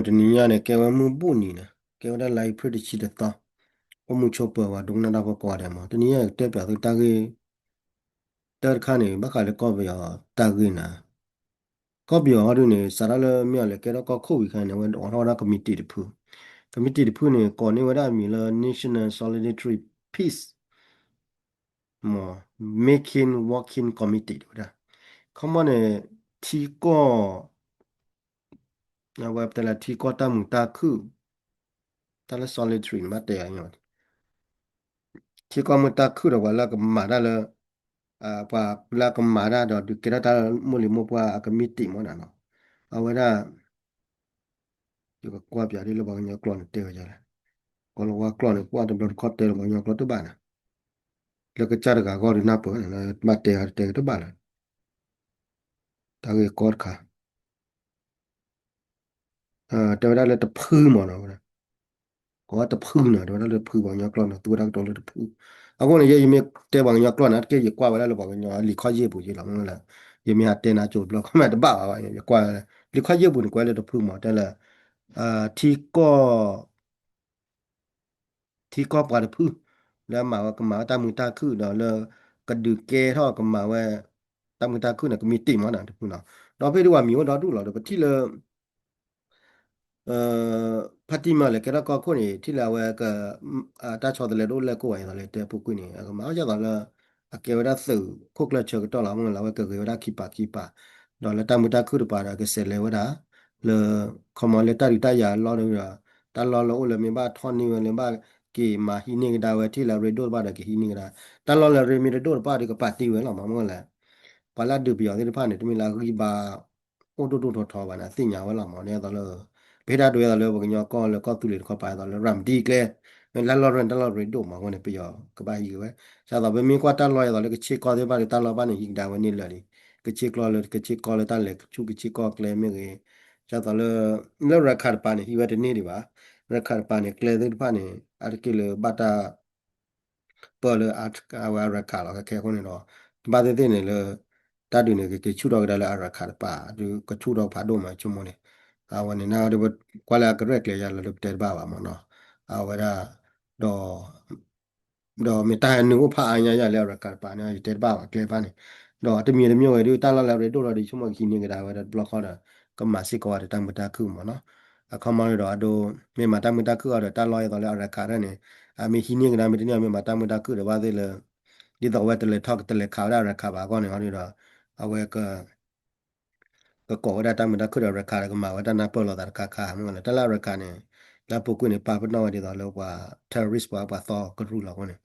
တနံၤညါန့ၣ် ကဲဝဲမုၢ်ဘူၣ်နံၤန့ၣ် ကဲဝဲဒၣ်လါအ့ဖြ့ၣ်တဆံတသီ, အိၣ်မူဆိးပၢၤဝဲဒိကနၣ်တၢ်ဖိကိးဂၤဒဲးမး, တနံၤညါကတဲပၠးသုတၢ်ဂ့ၢ် တၢ်တခါန့ၣ် ဘၣ်ဃးလၢကီၢ်ပယီၤတၢ်ဂ့ၢ်နၤ, ကီၢ်ပယီၤဟီဒုန့ၣ် စးထီၣ်လၢမ့ၢ်အီၤလဲၤကဲထီၣ်ကီၢ်ခိၣ်ဝံၤခါန့ၣ် အဝဲအိးထီၣ်ဝဲဒၣ်ကမံးတံာ်တဖု, ကမံးတံာ်တဖုန့ၣ် ကိးန့ၢ်ဝဲဒၣ်အမံၤလၢ National Solidarity Peace မ့ၢ် Making Working Committee တဲဝဲဒၣ်, ခီမီန့ၣ် ထံကီၢ် အဝဲပတဲလၢထံကီၢ်တၢ်မုာ်တၢ်ခုၣ်, တၢ်လၢ solitary န့ၣ် ဘၣ်တဲအီၤ, ထံကီၢ်မုာ်တၢ်ခုၣ်ဒီးပှၤလၢကမၤတၢ်လၢ, ပှၤလၢကမၤတၢ်ဒီးဒုးကဲထီၣ်တၢ်လၢမိၢ်လံၤမိၢ်ပှၢ်အကမံးတံာ်မ့ၢ်နၤနီၤ, အဝဲဒၣ် ယကကွၢ်ပၠးဒ်လၢပှၤကညီကျိာ်န့ၣ်တဲဝဲဒ်လဲၣ်, ကီၢ်လၤဝါကျိာ်န့ၣ် ပှၤတဘျီတခီၣ်တဲလၢပှၤကညီကျိာ်တဘၣ်နၤ, လၢကစၢ်တဂၤအဂီၢ်ဒုးနၢ်ပၢၢ်, ဘၣ်တဲအီၤတတဲကတဘၣ်လၢၤ, တၢ်ဂ့ၢ်ကီတခါ တဲဝဲဒၣ်လၢတဖုမ့ၢ်နီၤ, ကိးဝဲတဖုနီၤ, တဲဝဲဒၣ်လၢတဖု ပှၤကညီကျိာ်နီၤ, သူဝဲဒၣ်ကတိၤလၢတဖု, အဃိန့ၣ် ယဲယမ့ၢ်တဲပှၤကညီကျိာ်န့ၣ် တက့ၢ်ယကွၢ်ဝဲဒၣ်လၢပှၤကညီလံာ်ခီၣ်ယ့ၢ်ပူၤယ့ၢ်လီၤ, မ့ၢ်လၢ ယမ့ၢ်ဟးတဲနၤကၠိတဘျီ ခီမ့ၢ်တဘၣ်ဘၣ်, ယကွၢ်လံာ်ခီၣ်ယ့ၢ်ပူၤန့ၣ် ကွဲးလၢတဖုမ့ၢ် တဲလၢ ထံကီၢ် ထံကီၢ်ပှၤတဖု လၢအမၤဝဲကမၤဝဲတၢ်မုာ်တၢ်ခုၣ်ဒီးလၢ ကဒုးကဲထီၣ်ကမၤဝဲ တၢ်မုာ်တၢ်ခုၣ်န့ၣ် ကမံးတံာ်မ့ၢ်နီၤ တဖုနီၤ, ဒီးဖဲဒ်ပှၤမံၤအိၣ်ဒီဒူၣ်လီၤဒီး ပထံၣ်လၢ ဖါတံၢ်မၤလဲၤကဲထီၣ်ကီၢ်ခိၣ်န့ၣ် ထံၣ်လၢအဝဲ တၢ်ဆီတလဲတအိၣ်လဲၣ်ကိးဘၣ်အံၤလီၤ လၢတဲပူၤကွံာ်န့ၣ် အကမၤဒ်သိးလၢ အကဲဝဲဒၣ်သုးခိၣ်ကျၢၢ်ဆၢကတီၢ်လီၤ မ့ၢ်လၢ အဝဲကဂ့ၤဝဲဒၣ်ခံပာ်ခံပာ်, ဒီးလၢတၢ်မုာ်တၢ်ခုၣ်တပၤဒီး ကဆဲးလဲၤဝဲဒၣ် လၢ ခီမီလၢတၢ်ဒုးတၢ်ယၤအလီၢ်ဒီး တၢ်လီၢ်လၢအိၣ်လၢမ့ၢ်ဘၣ်ထီၣ်န့ၢ်ဝဲလၢ ဘၣ်က့ၤမၤဟံးန့ၢ်ကဒါဝဲ ထံၣ်လၢအရ့ဒိၣ်တဖၣ်ဒီးကဟံးန့ၢ်ကဒါ, တၢ်လီၢ်လၢအရ့မ့ၢ်တဒိၣ်တဖၣ်ဒီး ကပာ်တ့ၢ်ဝဲလီၤမး မ့ၢ်လၢ ပှၤလၢအဒုးပယီၤသ့ၣ်တဖၣ်န့ၣ် တမ့ၢ်လၢအဂံၢ်ဘါ အိၣ်ဒိၣ်ဒိၣ်ထီထီဘၣ်န့ၣ် အသ့ၣ်ညါဝဲလီၤမး ဒ်သိးလၢ ပဟ့ၣ်တၢ်ဒိးဒ်သိးလၢပှၤကညီကီၢ်လၢကီၢ်သူလ့ၤတခီပၤဒ်သိးလၢ ရၤမတံကျဲ မ့ၢ်လၢလီၢ်ရၢၢ်တၢ်လီၢ်ရ့ဒိၣ်မးအဃိန့ၣ် ပယီၤကဘၣ်ဟံးက့ၤဝဲ, ဒ်သိးပမ့ၢ်ကွၢ်တၢ်လီၢ်ဒ်သိးလၢကဆ့ကီၢ်သ့ၣ်တဖၣ်ဒီး တၢ်လီၢ်ဘၣ်န့ၣ်ဟံးကဒါဝဲန့ၢ်လၢာ်လံ, ကဆ့ကီၢ်လၢ ကဆ့ကီၢ်လၢတၢ်လဲၤဆူကဆ့ကီၢ်ကျဲမ့ၢ်ဂ့ၤ, ဒ်သိးလၢ လၢရခးတပၤန့ၣ် ဟံးဝဲတန့ၢ်ဒံးဘၣ်, ရခးတပၤန့ၣ် ကျဲသ့ၣ်တဖၣ်န့ၣ် အါတက့ၢ်လၢဘၣ်တၢ် ပၢၢ်လၢအဝဲအရခးလီၤ ခဲခဲအဃိန့ၣ်ဒီး ဘၣ်သ့ၣ်သ့ၣ်န့ၣ်လၢ တၢ်ဒုးန့ၣ် ကက့ၤဆူၣ်ထီၣ်ကဒါလၢအရခးတပၤ ဒုးကဆူၣ်ထီၣ်ဖးဒိၣ်မးဆိကမိၣ်န့ၣ်, အဝဲန့ၣ် နဒုးကွၢ်လၢအကရဲၣ်ကျဲၤယၤလီၤလၢပတဲတဘၣ်ဘၣ်မးနီၤ, အဝဲဒၣ် ဒီး ဒီးမ့ၢ်တၢ်ဟဲနုာ်အိၣ်ဖးအါညါယၤလၢအရခးတပၤန့ၣ် ယတဲတဘၣ်ဘၣ်ကျဲတဖၣ်န့ၣ်, ဒီးတမံၤတမံၤဝဲဒုး တၢ်လီၢ်လၢအရ့ဒိၣ်ထီၣ်ဒီး ဆိကမိၣ်ကဟံးန့ၢ်ကဒါဝဲဒၣ်တဘျီဃီဒီး ကမၤစ့ၢ်ကီးဝဲဒီးတၢ်မုာ်တၢ်ခုၣ်မးနီၤ, အခီမီဒီးအဒိ မ့ၢ်မၤတၢ်မုာ်တၢ်ခုၣ်အီၤဒီး တၢ်လီၢ်ဒ်သိးလၢအရခးတဖၣ်န့ၣ် အမ့ၢ်ဟံးန့ၢ်ကဒါ မ့ၢ်တန့ၢ် မ့ၢ်မၤတၢ်မုာ်တၢ်ခုၣ်ဒီး ဘၣ်သ့ၣ်လၢ ဒ်သိးအဝဲတလဲၤထီၣ်ကတလဲၤခးဝဲဒၣ်အရခးဘၣ်အဂီၢ်န့ၣ်ဒီး အဝဲက ကကိးဝဲဒၣ်တၢ်မုာ်တၢ်ခုၣ်ဒီးအရခးဒီး ကမၤဝဲတၢ်နၢ်ပၢၢ်လိာ်သးတခါခါမ့ၢ်လၢ တၢ်လၢအရခးန့ၣ် လၢအပူၤကွံာ်န့ၣ် ပာ်ပနီၣ်ဝဲဒ်သိးလၢပှၤ terrorist ပှၤ ပှၤသီကရူၢ်လီၤအဃိန့ၣ်,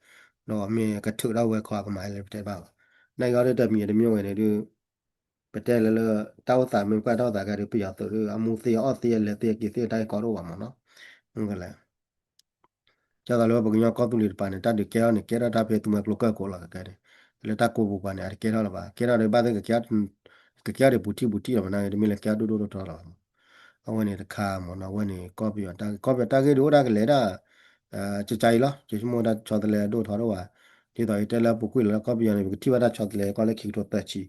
ဒီးမ့ၢ်ကထုးထီၣ်ဝဲခီကမၤလၢပတဲတဘၣ်ဘၣ်, နာ်က့အီၤဒ်တမံၤတမံၤဝဲန့ၣ်ဒုး ပတဲလၢလၢ တၢ်အိၣ်သးမ့ၢ်ပှၢ်တၢ်အိၣ်သးကဲဒုး ပယီၤသုးဒုး အမူသ့အီၣ်သ့အလဲၤသ့အက့ၤသ့တၢ်ဂ့ၢ်ကီတအိၣ်ဘၣ်မးနီၤ, မ့ၢ်ကလဲၣ် ဒ်သိးလၢပှၤကညီကီၢ်သူလ့ၤတပၤန့ၣ် တၢ်ဒုးကဲထီၣ်န့ၣ် ကဲထီၣ်တၢ်ဖဲသူမှဲကျိကၢၢ်ကိးလီၤကကဲန့ၣ်, လၢတၢ်ကိးပူၤပှၤန့ၣ် အတကဲထီၣ်လၢၤဘၣ်, ကဲထီၣ်ဒီးဘၣ်သ့ၣ် ကကဲထီၣ်ဒီးပူၤထံၣ်ပူၤထံၣ်လီၤမး နာ်က့တမ့ၢ်လၢကဲထီၣ်ဒိၣ်ဒိၣ်ထီထီလီၤ, အဝဲန့ၣ်တခါမးနီၤ, အဝဲန့ၣ်ကီၢ်ပယီၤတၢ်ဂ့ၢ် ကီၢ်ပယီၤတၢ်ဂ့ၢ်ဒုးအိၣ်ဒၣ်ကလဲၤဒၣ် ကကါအံၤလီၤ, ယဆိကမိၣ်တၢ်ဆီတလဲအဒိၣ်ထီၣ်ဒိၣ်ဘၣ်, ဒ်သိးယတဲလၢအပူၤကွံာ်လီၤလၢကီၢ်ပယီၤန့ၣ် ပကထံၣ်ဘၣ်တၢ်ဆီတလဲကီၢ်လၢခံကထိသၢဆံ,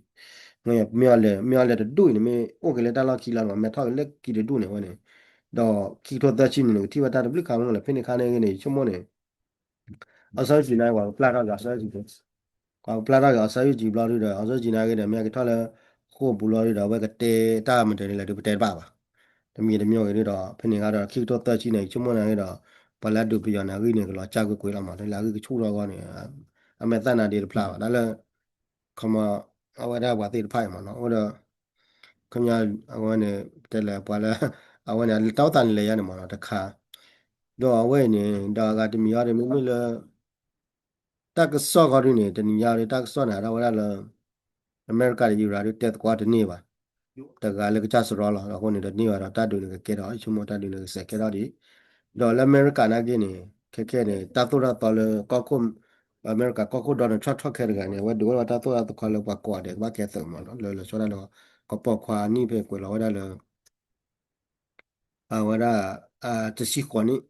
မ့ၢ်အီၤလဲၤ မ့ၢ်အီၤလဲၤတဒူၣ်အံၤန့ၣ် မ့ၢ်အိၣ်က့ၤလၢတၢ်လီၢ်ခံလီၤမး မဲာ်ထီၣ်က့ၤလၢခံတဒူၣ်န့ၣ်ဝဲန့ၣ်, ဒီးခံကထိသၢဆံန့ၣ် နကထံၣ်ဘၣ်တၢ်တဘျုးခါမ့ၢ်လၢ ဖဲန့ၣ်ခါန့ၣ်ဂ့ၤန့ၣ် ယဆိကမိၣ်န့ၣ် အီစၢယိၤကံၤန့ၣ် ပှၤကပျၢ်ထီၣ်က့ၤအီစၢယိၤကံၤ, ပှၤကပျၢ်ထီၣ်က့ၤအီစၢယိၤကံၤဘျီဒုဒီး အီစၢယိၤကံၤန့ၣ်ဂ့ၤဒီး မ့ၢ်ကထီၣ်လၢ ဃိာ်ပူၤလီၤဒုဒီး အဝဲကတဲတၢ်မတၤန့ၣ်လဲၣ်ဒုး ပတဲတဘၣ်ဘၣ်, တမံၤတမံၤဂ့ၤဒုဒီး ဖဲန့ၣ်ခါဒီး ခံကထိသၢဆံန့ၣ် ယဆိကမိၣ်န့ၣ်ဂ့ၤဒီး ပှၤလၢအဒုးပယီၤန့ၣ် အဂံၢ်န့ၣ်ကလီၤကၢ်ကွ့ၢ်ကွ့ၢ်လီၤမး လၢအဂံၢ်ကဆူၣ်ထီၣ်အဂီၢ်န့ၣ် အမဲာ်သၣ်နါဒ့တဖျါဘၣ် တၢ်လၢ ခီမီ အဝဲဒၣ်ပှၤသ့ၣ်တဖၣ်အံၤမးနီၤ အိၣ်ဒီး ခီမီ အဝဲန့ၣ် တဲလၢပှၤလၢ အဝဲန့ၣ် တၢ်အိၣ်သးန့ၣ်လဲၤယါန့ၣ်မးနီၤ တခါ ဒီးအဝဲအံၤန့ၣ် ဒီးအဂၤတမံၤအံၤဒီး မ့မ့ၢ်လၢ တၢ်ကစီၣ်ခီဒုန့ၣ် တနံၤညါဒီး တၢ်ကစီၣ်န့ၣ် ဟးထီၣ်ဝဲဒၣ်လၢ အမဲရကၤဒီးအံရၣ်ဒုး တဲသကိးတန့ၢ်ဘၣ် တဂၤလၢကစၢ်စရီလီၤ အဃိန့ၣ်ဒီးန့ၢ်ဘၣ်ဒီး တၢ်ဒုးန့ၣ်ကကဲထီၣ် ယဆိကမိၣ်တၢ်ဒုးန့ၣ်ကစဲးကဲထီၣ်ဒံး ဒီးလၢအမဲရကၤနာ်က့န့ၣ် ခဲခဲန့ၣ် တၢ်သိၣ်တၢ်သီလၢကီၢ်ခိၣ် အမဲရကၤကီၢ်ခိၣ် Donald Trump ထီၣ်ခဲတဂၤန့ၣ် အဝဲဒုးအိၣ်ဝဲတၢ်သိၣ်တၢ်သီလၢပှၤကိးဂၤဒဲးကဘၣ်ကဲသုးမးနီၤ လၢလီၤဆီဒၣ်လၢ ကပိာ်ခွါနံၣ်ဖဲကွဲးလီၤဝဲဒၣ်လၢ အဝဲဒၣ် တဆံဃိးနံၣ်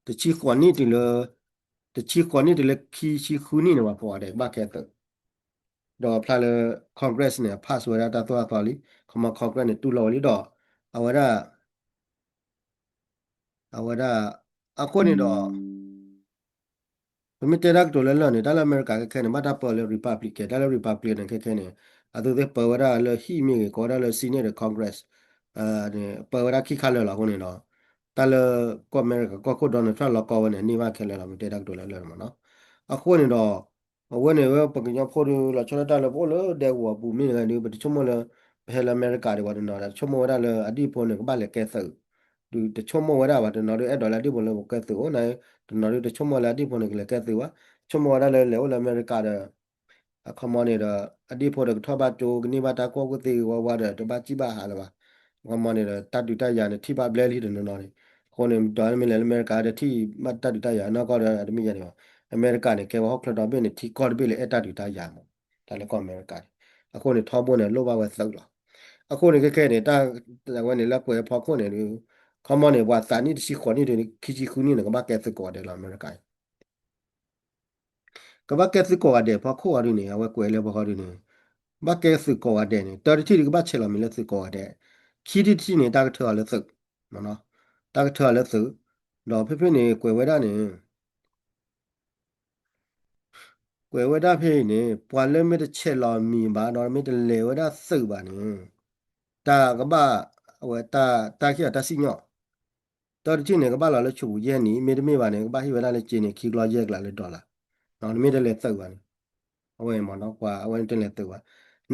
တဆံဃိးနံၣ်တုၤလၢ တဆံဃိးနံၣ်တုၤလၢခံဆံဃုနံၣ်န့ၣ် ပှၤကိးဂၤဒဲးကဘၣ်ကဲသုး ဒီးဖျါလၢ Congress န့ၣ် အ pass ဝဲဒၣ်တၢ်သိၣ်တၢ်သီလံ ခီမီ Congress န့ၣ် တူၢ်လိာ်ဝဲလံဒီး အဝဲဒၣ် အဝဲဒၣ် အဃိန့ၣ်ဒီး ပမ့ၢ်တဲတၢ်ကတိၤလၢလၢၢ်န့ၣ် တၢ်လၢအမဲရကၤခဲခဲန့ၣ် ဘၣ်တၢ်ပၢလၢ Republican တၢ်လၢ Republican န့ၣ် ခဲခဲန့ၣ် အသုသ့ၣ်ပၢဝဲဒၣ်လၢဟံၣ်မ့ၢ်ဂ့ၤ ကိးဝဲဒၣ်လၢ Senate ဒီး Congress န့ၣ် ပၢဝဲဒၣ်ခံခါလၢာ်လီၤ. အဃိန့ၣ်ဒီး တၢ်လၢကီၢ်အမဲရကၤကီၢ်ခိၣ် Donald Trump လီၤကီဝဲန့ၣ် န့ၢ်ဘၣ်ခဲလၢာ်လီၤ မ့ၢ်တဲတၢ်ကတိၤလၢလၢၢ်န့ၣ်မ့ၢ်နီၤ. အဃိန့ၣ်ဒီး အဝဲန့ၣ်ဝဲပကညီဖိဒီး လီၤဆီဒၣ်တၢ်လၢပအိၣ်လၢဒဲကဝီၤပူၤမ့ၢ်ဂ့ၤဒီး ပတဆိကမိၣ်လၢ ပဟဲလၢအမဲရကၤဒံးဘၣ်တနီၤဒီး တဆိကမိၣ်ဝဲဒၣ်လၢအဒံၣ်ဖိန့ၣ် ကဘၣ်လဲၤကဲသုး ဒုးတဆိကမိၣ်ဝဲဒၣ်ဘၣ် တနီၤဒုးအဲၣ်ဒိးလၢအဒံၣ်ဖိလၢကဲသုးအိၣ်န့ၣ် တနီၤဒုးတဆိကမိၣ်လၢအဒံၣ်ဖိန့ၣ် ကလဲၤကဲသုးဘၣ် ဆိကမိၣ်ဝဲဒၣ်လၢလဲၤအိၣ်လၢအမဲရကၤဒီး အခီမီန့ၣ်ဒီး အဒံၣ်ဖိဒီးကထီၣ်ဘၣ်ကၠိ ကန့ၢ်ဘၣ်တၢ်ကူၣ်ဘၣ်ကူၣ်သ့ဝါဝါဒီး တဘၣ်စံၣ်ဘၣ်ဟးလၢၤဘၣ်. အခီမီန့ၣ်ဒီး တၢ်ဒုးတၢ်ယၤန့ၣ် ထံၣ်ဘၣ်ဘျဲလံတနီၤနီၤန့ၣ်. အဃိန့ၣ် ဒီးမ့ၢ်လဲၤလၢအမဲရကၤဒီးထံၣ်ဘၣ်တၢ်ဒုးတၢ်ယၤနီၢ်ကီၢ်ဒီး တမ့ၢ်ယၤန့ၣ်ဘၣ်. အမဲရကၤန့ၣ် ကဲဝဲဟီၣ်ချၢဒီဘ့ၣ်န့ၣ် ထံကီၢ်တဘ့ၣ်လၢအဲၣ်တၢ်ဒုးတၢ်ယၤမး တၢ်လၢကီၢ်အမဲရကၤန့ၣ်. အဃိန့ၣ် ထီဘိန့ၣ် လိၣ်ဘၣ်ဝဲသုးလီၤ. အဃိန့ၣ် ခဲခဲန့ၣ် တၢ်ဝဲန့ၣ်လၢကွဲးဖီခိၣ်န့ၣ်ဒီး ခီမီန့ၣ် ပှၤသးနံၣ်တဆံဃိးနံၣ်ဒီး ခံဆံဃုနံၣ်န့ၣ် ကဘၣ်ကဲသုးကိးဂၤဒဲးလီၤ အမဲရကၤ ကဘၣ်ကဲသုးကိးဂၤဒဲးဖီခိၣ်အီၤဒ်န့ၣ် အဝဲကွဲးလၢဖီခိၣ်ဒ်န့ၣ် ဘၣ်ကဲသုးကိးဂၤဒဲးန့ၣ် တၢတထံၣ်ဒုးကဘၣ်ဆဲးလီၤမံၤလၢသုးကိးဂၤဒဲး, ခံထံၣ်တထံၣ်န့ၣ် တၢ်ကထၢအီၤလၢသုး, တၢ်ကထၢအီၤလၢသုး, ဒီးဖဲဖဲန့ၣ် ကွဲးဝဲဒၣ်န့ၣ် ကွဲးဝဲဒၣ်ဖဲအံၤန့ၣ် ပှၤလၢမ့ၢ်တဆဲးလီၤမံၤဘၣ် ဒီးမ့ၢ်တလဲၤဝဲဒၣ်သုးဘၣ်န့ၣ် တၢ်ကဘၣ် အဝဲတၢ် တၢ်ခံးအီၤတၢ်စံၣ်ညီၣ် တၢတထံၣ်န့ၣ် ကဘၣ်လီၤလၢဆိပူၤယဲၢ်နံၣ်, မ့တမ့ၢ်ဘၣ်န့ၣ် ကဘၣ်ဟ့ၣ်ဝဲဒၣ်လၢစ့န့ၣ် ခံကလီယဲၢ်ကလးလၢ dollar, နမ့ၢ်တလဲၤသုးဘၣ်န့ၣ်, အဝဲမ့ၢ်နီၤ ပှၤအဝဲန့ၣ်တလဲၤသုးဘၣ်.